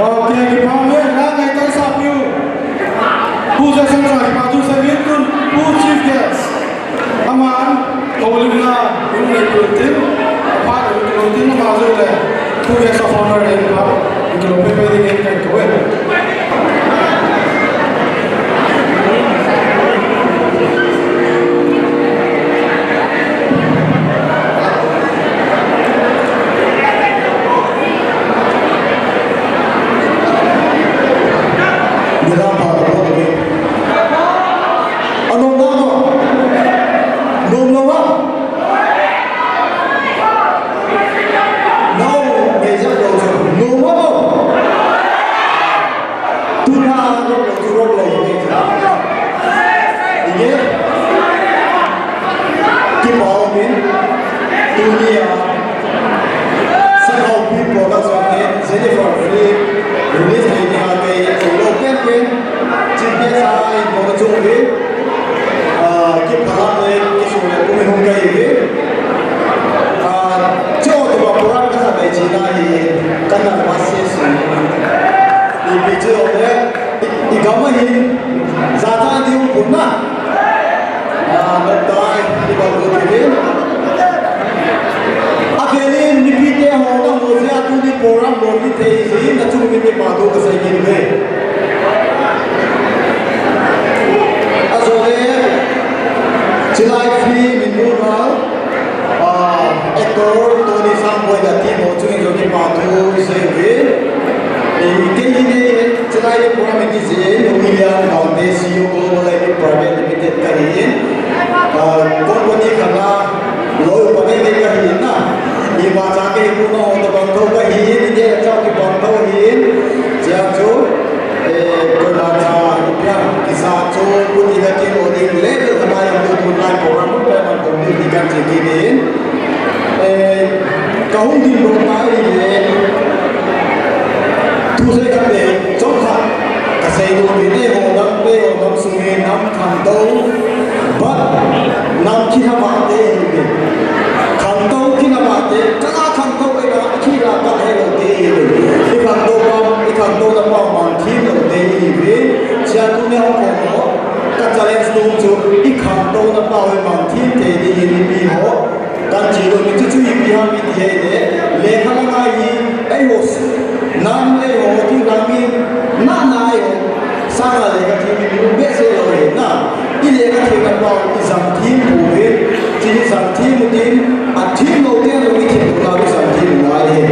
Okay, kipa uve, la ngai tah sa piu. Pu Jason sa kipa thu sa vin tun, Pu Chief Guest. Aman, koulimna, in nei piu tin, aphat in nei piu tin, ama jong le, Pu Guest of Honor in pha, in kilom pei pei ding in kakou e. Nilam pha ka bol ding. Anom na mo? Nom lou a? No, ngei jep lou chu. Nom a mo? Tuna nom lou chu nom lou hi ngei chu. Inge? Kipa umin. Tunia. Sakau Pi Production in Jennifer Philip release thei dinga kei chilou penpen. Chief guest a in bol chung uve. Ah, kiphalam le kisung le pum in hung kahi uve. Ah, chu tua program ka sa kai china hi, kana masi su. Ipi chu le, i, i gam a hin, jachat ding um pon na. Ah, noptai, i bol got uve. Avel in mipite ho na ho jeh a tuni program bol ni thei jeh in, nachung uva kipa thu kasei kit uve. Ajole, chilai film in mu na, ah, actor Tony Sangboina team ho chunga jong kipa thu isei uve. Eh, kei hi nei, chilai program in kijih in, William Gaute, C E O Global I P Private Limited kahi in. Ah, company khat a loi upa nei nei kahi in na. Ima cha kei pu na ho tabang tho kahi in, India cha kibang tho ahi in. Chia chu, eh, koima cha ipi ham kisa chu, pu ti ka kilo ding level khat a jong tu tunlai program upa man kong tu ti kan chi kit in. Eh, kahung ding lou tai le. Thusei khat te, chomkhat kasei nom in, eiho gam, eiho gam sung in nam khantou, but nam khinama te ihiuvin. Khantou khinama te, kala khantou kei la, kila kal helou te ihiuvin. I khantou pa, i khantouna pa mang thim lou te ihiuvin. Chia tunia hung kong ho, ka challenge nom chu, i khantouna pa hoi mang thim te ding in ipi ho. Kan chi lou mi chu chu ipi ham iti hile, lekha la ngai hi, eiho, nam eiho, thing lang mi, na na eiho, sanga lekha thim mi, mi behseh lou hi na, i lekha thim na pau, i jam thim pouve, chi hi jam thim u tin, a thim lou te lou i thim lou na, i jam thim u ngai hi.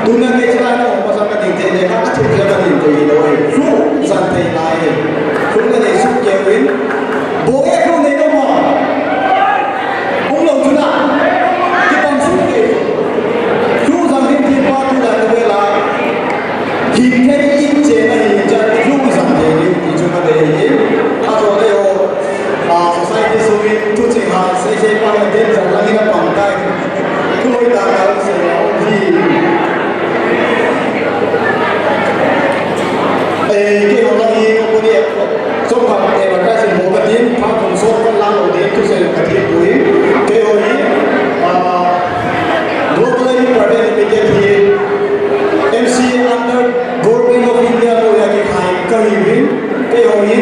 Tuna kei chilai na, masang ka ding te, lekha ka thim te ka ding te hi lou hi, su, jam thei ngai hi. Su na nei su keu in, bo e ko nei lou ma. Umlou chu na. Kipang sung kei. Thu jang hin thi pa thu la ka ve la. Hi kei in che na hi cha thu jang thei ni ti chu ka dei hi. A so le ho. A society sung in thu ching ha sei sei pa na den jang lang in a pang tai. Thu loi ta ka se la hi. Eh, keiho lang hi company a, chomkhat advertising bol katin, phat kong sot kon lang lou ding, thusei katin poi. Keiho hi, ah, Global I P Private Limited hi M C A under Government of India noiya kikhai kahiuvin. Keiho hi,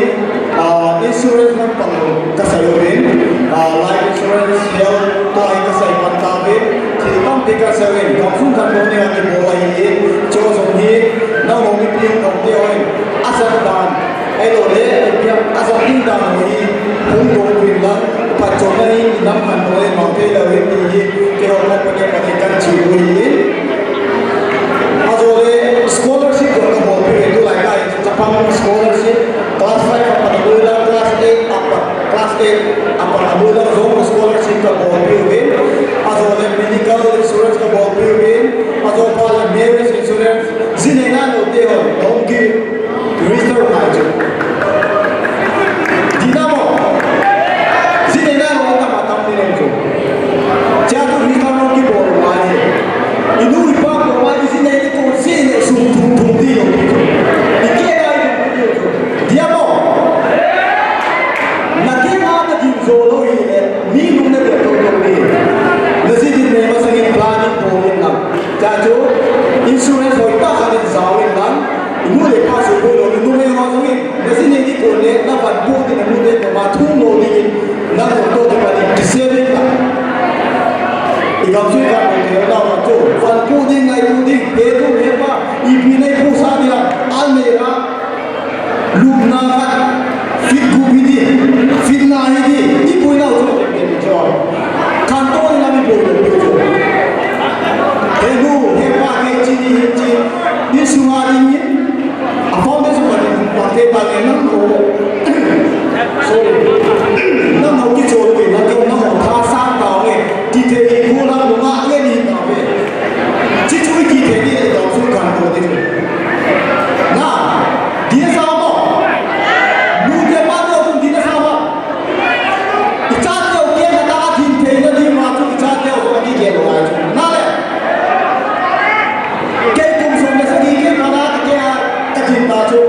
ah, insurance lam pang lou kasai uvin, ah, life insurance, health, tua hi kasai pan tauvin. Thil tampi kasei uvin, gamsung khantou dinga kibol ahi, chu jong hi, nangho mipi hung khamte hon, ajat dan, ahilouleh, ipi ham, ajat ding dan ho hi, hung dong uvin lang, phatchomna hi, nam khantou le mang thei lou hi, ti hi, keiho company a pat in kan chi u ahi. Ajole, scholarship jong kabolpeh uve, tulai a hi, chapang scholarship, class five a pat aboi lang, class eight a pat, class eight a pat aboi lang jong scholarship kabolpeh uve. Ajole, medical insurance kabolpeh uve. Ajo phat le marriage insurance, ji neina lou te hon, home ki register ngai chu. Dina mo? Ji neina lou tam a tam ni lou chu. Chia chu register lou kibol ngai. I nu i pa koma i ji nei ni ko ji nei sum thum thum ti lou ti chu. I kei ngai lou ti chu. Dia mo? Na kei ma na di Tua chu insurance hoitah khat in jao in lang, i nu le i pa sum boi lou, i numei ho jong in, na ji nei ding kon le, na van pu ding, na nu le na pa thum lou ding in, nang jong toh kipat in kisei ding lang. I gam sui gam nei te na van chu, van pu ding, ngai pu ding, he tu he pa, ipi nei pu sa ding lang, an nei ra. Lupna khat, feet gup hi di, feet nga hi di, i puinau chu, khantou ni lam i puinau chu. He nu, he pa, he chi ni, he chi, ni sunga ding in, a foundation pa ni, pa te pa ni, nang ho. Sorry. Nang ho kichol ve, nang ho, nang ho tha sang tau ve, ti te ni, pu lam nunga le ni tau ve. Chi chu i ti te ni, tau chu khantou ni. Na, dina sa mo? Nu te pa te jong dina sa mo? I chate u keng khat a thim theina ding ma chu i chate u jong kigel u ngai chu. Na le. Kei kum som le sagi kei pa na kei a ka thim ta chu.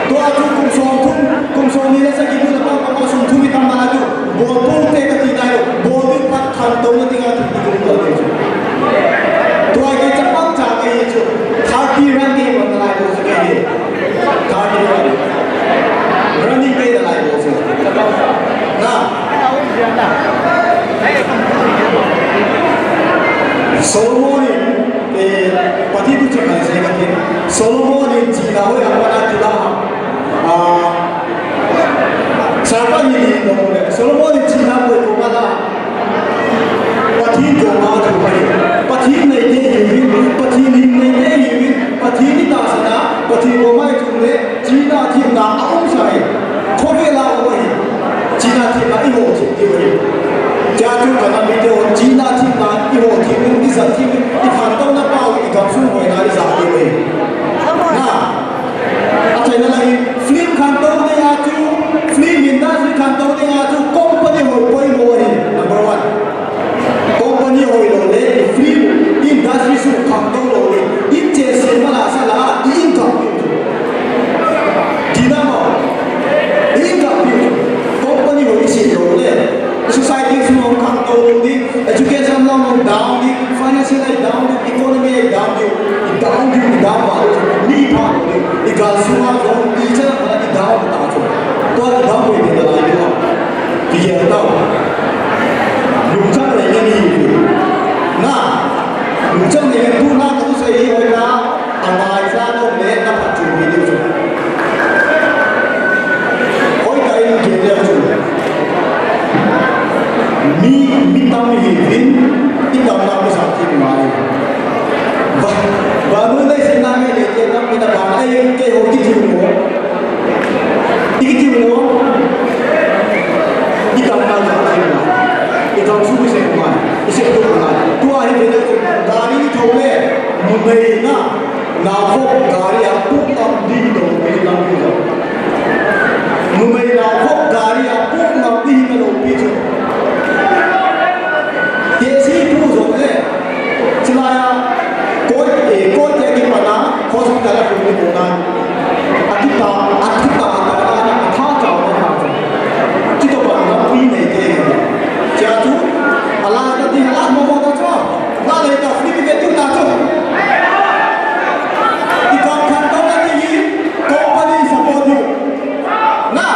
Tua chu kum som thum, kum som ni le sagi nu le pa pa sum thum i tam na chu. Bol pum te ka ti nai lo, bol ding phat khantouna dinga thil ti kum bol ding chu. Tua kei chapang cha kei chu, thirty run kei bol nalai bol chu kei hi. Thirty run. Running kei nalai bol chu. Na. Solomon in, eh, Pathen thu chu kan sei ka ti. Solomon in china hoi a pat a ti la. Ah, Sapa ni ni no le. Solomon in china hoi ko ma la. Pathen koma chu pai. Pathen nei te hi, Pathen hin nei te hi, Pathen ni ta sa na, Pathen koma chu le, china thim na a um sa hi. Khovel a um hi. China thim na i ho thim ti hi. Cha chu ka na mi te ho, china thim na i ho thim, i sa thim, i khantouna pau, i gam sung hoi na i sa ti hi. Na, a chaina lai, film khantou dinga chu, film industry khantou dinga chu, company hoi poimo hi, number one. Company hoi lou le, film industry chu khantou lou le, i che se ma la sa la, i income. Dinamo, i income. Company hoi i se lou le, society chu hong khantou lou le, education lam hong down le, financial lam down le, economy lam down le, i down le, i down ba le, ni pha le, i gal sunga jong, i cha na i down ta chu. Tua i down hoi le la i down. Kigel tau. Lungchang nei ngen hi. Na. Lungchang nei ngen tu na ka tu sei hi hoi na. Angai sa no le na phat chu hi diu chu. Hoi ta in ke le chu. Mi, mi tam hi vin. I tam na ko sa ti mai. Ba, ba nu nei sin na me le ke na mi na ba ai ke ho ki ti mo. I kiti mo, i tam na na ti mo, i tam su se mo, i se to na. Tua hi vele chu gari thou le, numei na, na fo gari a pu tam di to, pi tam di to. Numei na fo gari a pu tam di to pi chu. Ke si pu zo le, chilai a, koi, eh, koi te ki pana, hospital a pu ni ko na. Akita, akita, akita, akita, akita, akita. Kito pa na pi nei te. Cha tu, ala ta ti, ala mo mo ta cho. Na le ta free ke tu ta cho. I kam khan ta na ti, company support you. Na.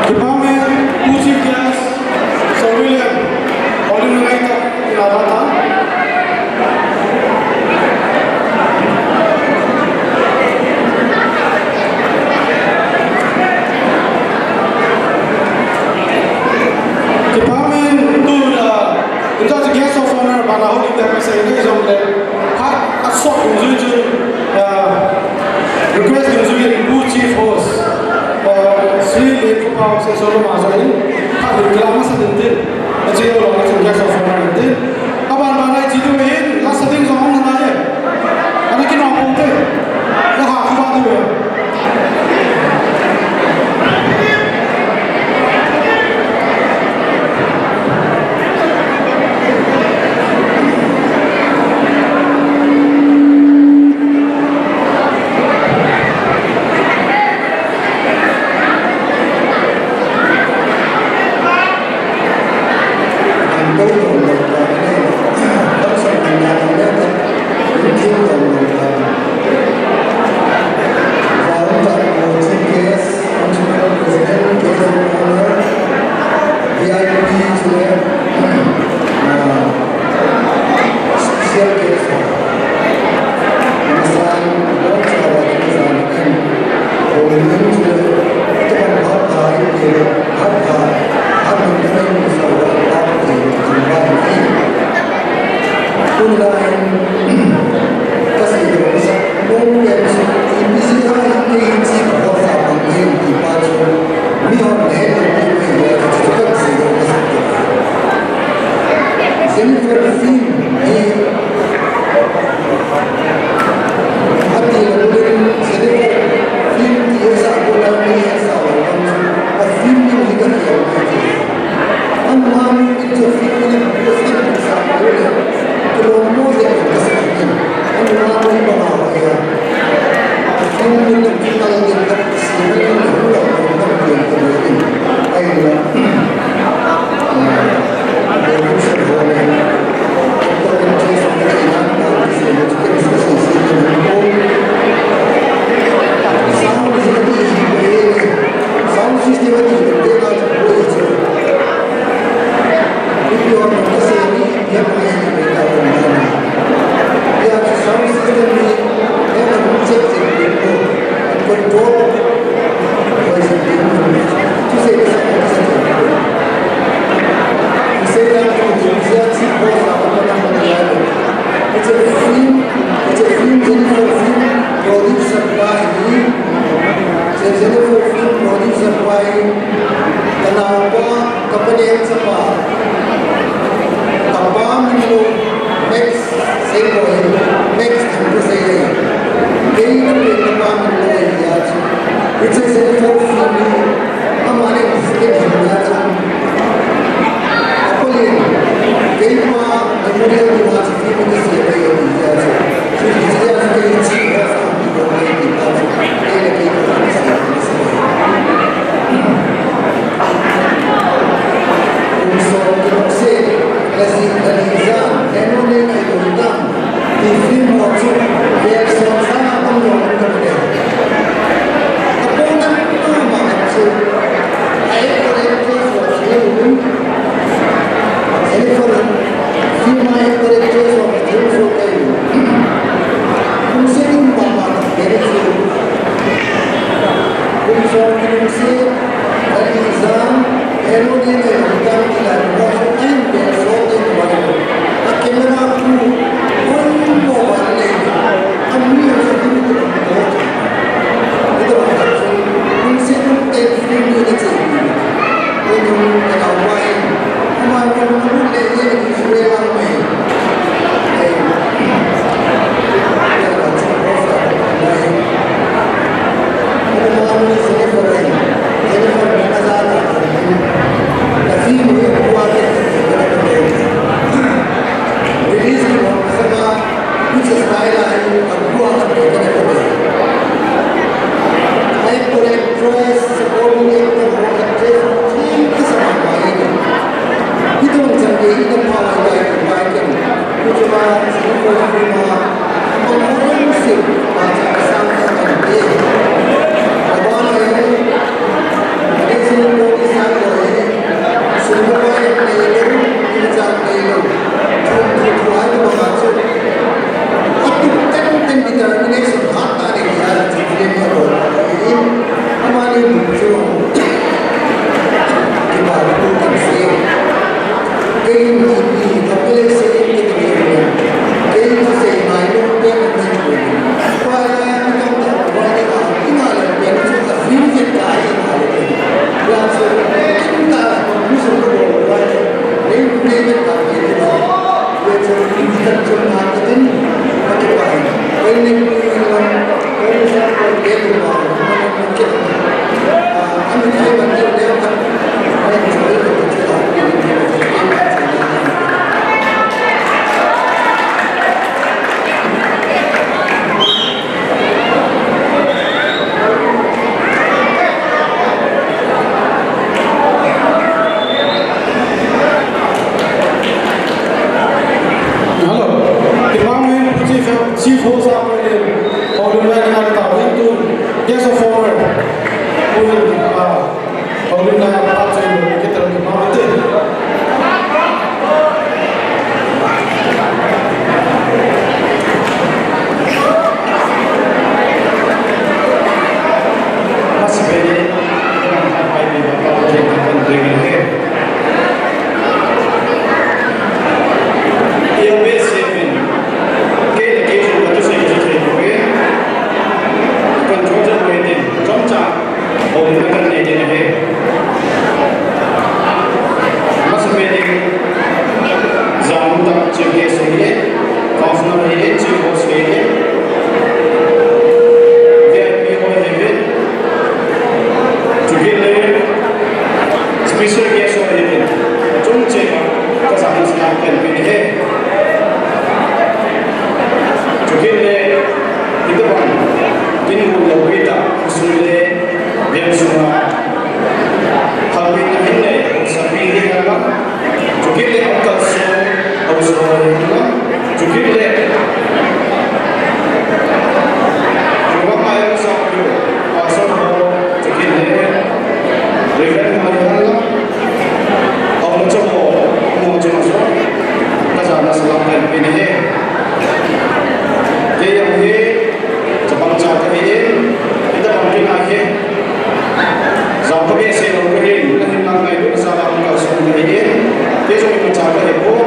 Kipah e, Pu Chief Guest, Sir William, holding the right of Inarata. Kipah e, to the, in charge guest of honor, bana holding the message, jongle. Khat a sot dungjuiyin, ah, request dungjuiyin Pu Chief Host, ah, Sri Lekupao Sesolo ma jong in, khat hin kilah masa ding tin, achi lo ma chun guest of honor ding tin. Aban ban a chi ding hin, lasa ding jong hung nai e. Ana kinop pon te. Aha, khuba ding e. Entrepreneur, guest of honor, V I P chule, ah, special guest. Amasan, longchapa chule, homin chule, itoh phat pha, ipele, phat pha, phat min tame, sa, phat pha, phat pha. Tunlai in, kasei ding, nung pen chu, ipi jeh a hi kei hiche ka bol sa bang hi ti pa chu, mihon na het ding ti hi, hiche chu kasei ding, kasei ding. Jennifer Film hi, ati le, Jennifer Film ti asa ko la mi asa ko la, a film ni ka ti. Anuman in chu film in a post in sa ko le, kilom mo le ka sa in. Anuman in ba ma ya. Film in a post in sa ko le, kilom mo le ka sa in. Ai la. Producer ho le. Actor in case of the Iran, sound system. It's a film, it's a film, Jennifer film, produced by, Jennifer film, produced by, ka naopa, ka paneo chapa, ka pa min lo, Max, sei ko hi, Max Thangthusei. Kei ka pen ka pa min lo hi ya chu. It's a Jennifer film, amani skin hin ya chu. Apolin, kei pa, memorial ni ma chu film ni sei ko hi ya chu. Chu hi ya chu kei chi ya sa. Film actor actress ho, film show kahi. Kum seh in mama, very few. Kum seh in kum seh, very exam, hello ne ne, exam kila, mo so kahin be so te mo. A camera ku, on mo ba le. A mi so ni ko. Ito, kum seh in film ni ne che. Hello. Department Chief, Chief Host appointed, Honorable Nana Tawin to guest of honor. Who will, uh, Honorable Nana Tawin to get the department. Chukit le special guest ho ahin, achung cheh a kajana salam kahin pe ahi. Chukit le, hitobang kin gol lou pi ta, sum le veng sunga phalbi ahin nei, sapi ahin la. Chukit le, uncle so, house ho ahin la. Chukit le, Jehovah Mayo Sapiu, Pastor ho, chukit le, Reverend Mayo Halla, Aung Chamo, Mo Chamo so, kajana salam kahin pe ahi. Kei jong hi, chapang cha kahi in, hitobang kin ahi. Jao ka behseh lou kahin, kahin lang ngai lou, ka sa lam ka sung kahin. Kei jong imacha kahi poi.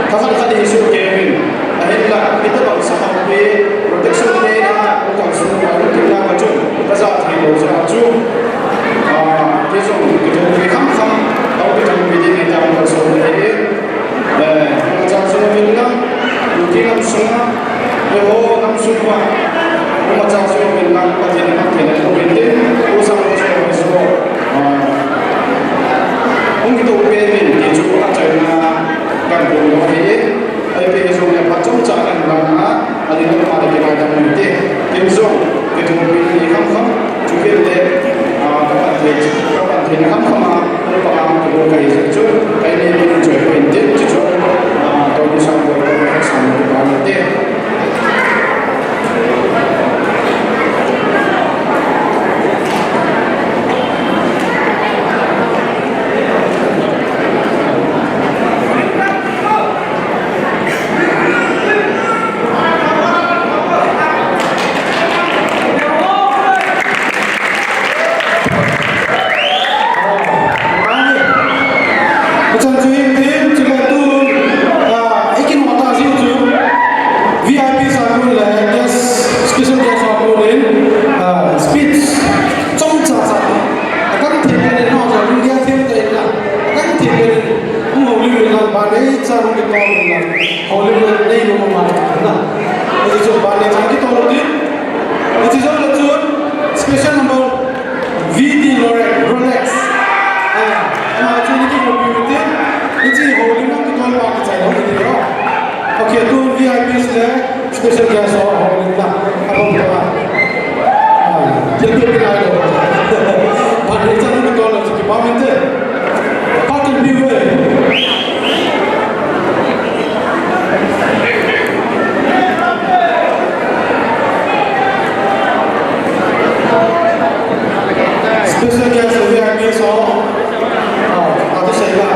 Thakhat khat hi soh kei uvin. Ahinla, hitobang sahal pi, protection neina, ka sung ka lung kin na ka chu, ka ja thei lou jeh a chu. Ah, kei jong, kei jong, kei kham kham, tao kei jong, kei jong, kei jong, ka sung kahin. Eh, imacha jong uvin lang, Kuki lam sunga, eiho lam sunga, imacha jong uvin lang, Pathen in phatthei boh in tin, u Sangkhosa jong, ah, hung kitoh peh in, ti chu achaina kahin bol u ahi, ahipoi jong le phat chomcha kahin lang a, Alin ma le kingaidam u hite. Ken jong, kei thum pi ni kham kham, chukit le, ah, ka pan thei, ka pan thei ni kham kham a, ka pa ang ka bol kahi jeh chu, kaini min choi ko in tin, chu chu, ah, ka ni sang ko, ka ni sang ko, ka ni te. Achan chu hin tin, chule tu, ah, i kinoh tah jeh u chu, V I P sakon le guest, special guest sakon in, ah, speech chomcha cha. Akan thei pen in, nao cha, India thil te in la. Akan thei pen in, hung houlim in la, ban nei cha hung kitol in la. Houlim in la, nei lou ma ma na. Hichu ban nei cha kitol u tin. Hichu le chun, special number V D Rolex, Rolex. Ah, ama chu ni kihoupi u tin. Hiche houlim lang kitol pa kichai lou u tin. Okay, tu V I Ps le special guest ho houlim lang. Abang pa. Ah, thil pi pi lai lou. Pan ni chan kitol lou chu kipah inte. Pat in pi ve. Special guest V I P so, ah, atu sei la,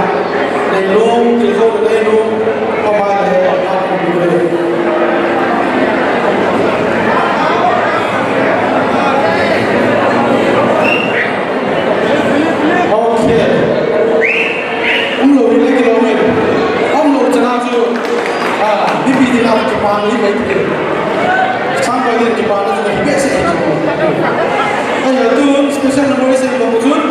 nei lung, thil ho nei lung, pa ma le, pa ma le. Okay. Umlou hi le kilom in. Umlou chana chu, ah, mipi dinga chu kipana hi mai thei. Sangkhol din kipana chu hi behseh hi chu. Ahi, tun special number isei bang u chun.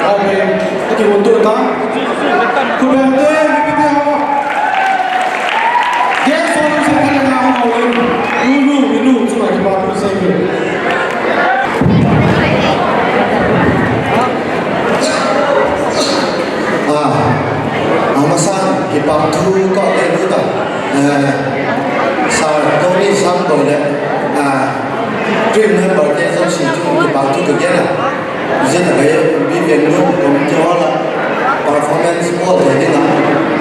Amen. Aki mo tu ta. Ku ben te, mi te ho. Yes, so se ka na ho. Nu nu nu, so ki ba tu se. Ah, amasa kipah thu kate nu ta. Eh, Sir Tony Sangboy le, ah, team member te jouse chu kipah thu kagel a. Jin a kai B P N community hall a performance bol thei ding a.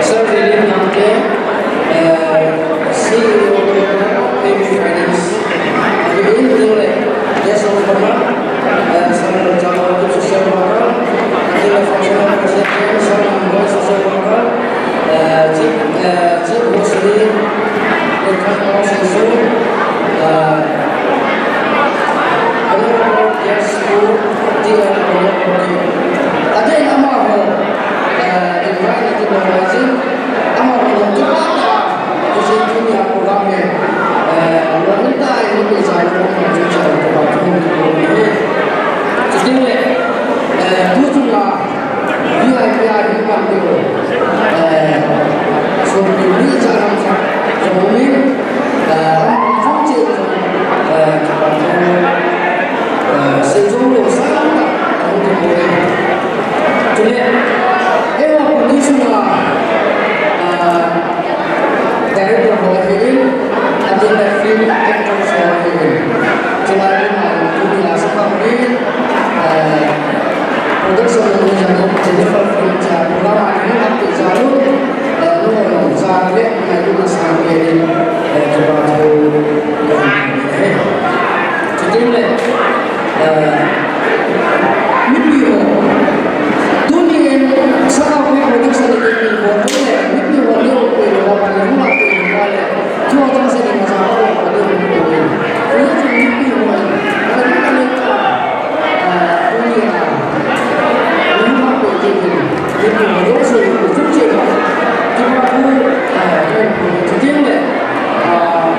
Sir William Nangte, eh, C E O Global A B Finance, ahin, tin le, guest of honor, eh, Sir Jamal, social worker, tin le, functional president, Sir Nangboy, social worker, eh, Chief, eh, Chief Host, Honorable guest, T L Honorable, ahin amaho, eh, invite nati bol jin, amaho jong kipa tah a, hiche tunia program hi, eh, lolhin tah a eipeh jal u, chuche a kipa thu hung kibol ahi. Chuteng le, eh, tuchung a V I P a ding pan ding u, eh, sopite ni cha lam cha jong umin, eh, amaho jong cheh jong, eh, kipa thu, eh, sei jong lou sa lam ta, ahung kibol e. Chule, eiho puni sunga, ah, director ho ahin, atin le film actors ho ahin. Chulai mun a tunia sapa min, eh, production manager ho Jennifer Film cha program a hin apeh jal u, eh, nangho jong jana le ngailutna sangpen in, eh, kipa thu kahin pe e. Chuteng le, eh, mipi ho, tuni in Sangkah Production in mipi ho, tuni le, mipi ho le, ho pe le, ho pa le, ho ma pe le, ho pa le, thu ho tang se le, ma sa ho pa le, ho pe le. Tuni chu mipi ho, eh, mipi le ka, eh, tuni a, mipi ho pe le, mipi ho, ho se le, ho se le, kipa thu, eh, chuteng le, ah,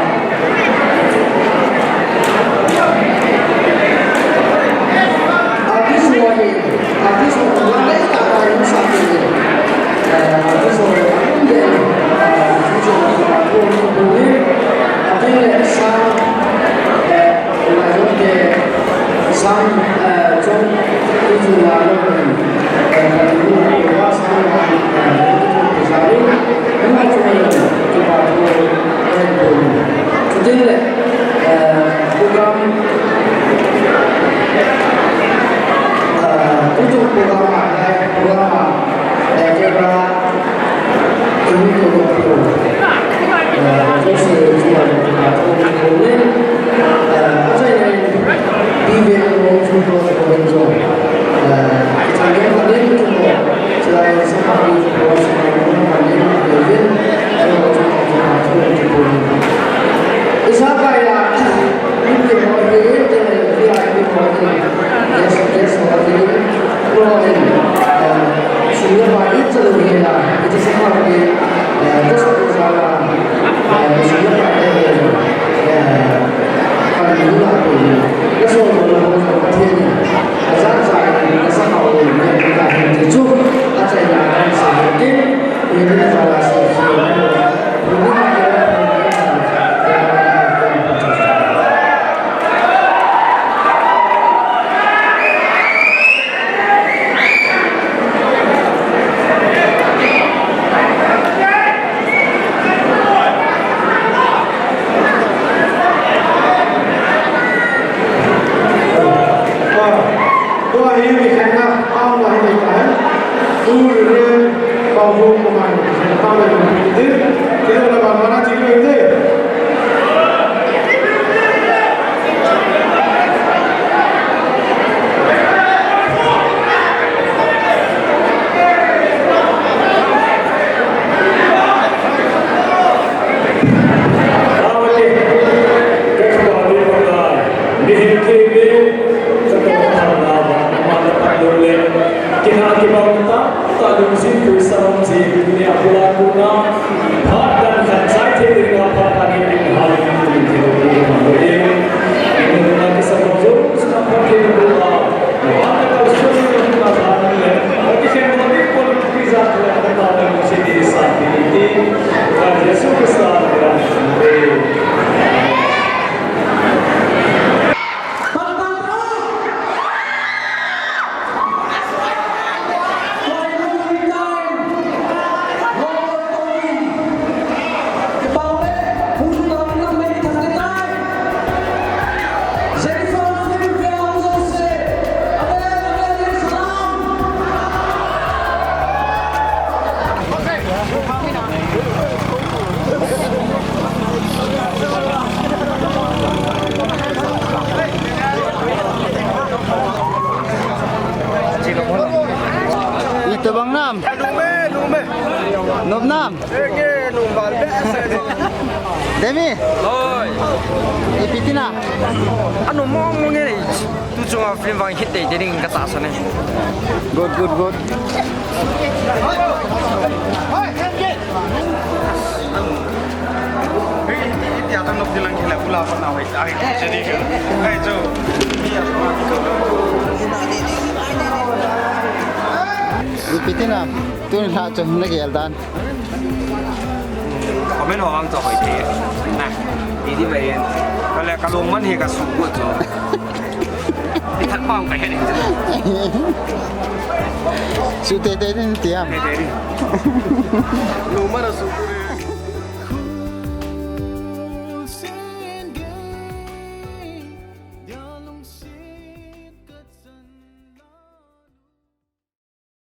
Chuteng le, eh, program, eh, tuchung program a, live program a, eh, camera, eh, mi to to to, eh, to se chua to to to to le, eh, achai le, bi ve to to to to to, eh, chai le, chai le, chai le, Isa kaya, V I P ho hi, V I P ho hi, guest, guest ho hi, lo hi, eh, sum le pai icha lou hi la, icha sum le pai, eh, just sum le pai, eh, sum le pai, eh, eh, Demi. Oi. Ipi tina. Anu mong mong nge. Tu chunga film vang hit tei tei ding ka tahsan e. Good, good, good. Ipi tina. Tuni lhah chu na gel dan. Comment ho vang chu hoi thei. Na, ti di mai. Ka le ka lungmon hi ka suh got chu. Ti thak pang ka het. Suh tei tei din tiam. Tei tei din. Lungmon a suh.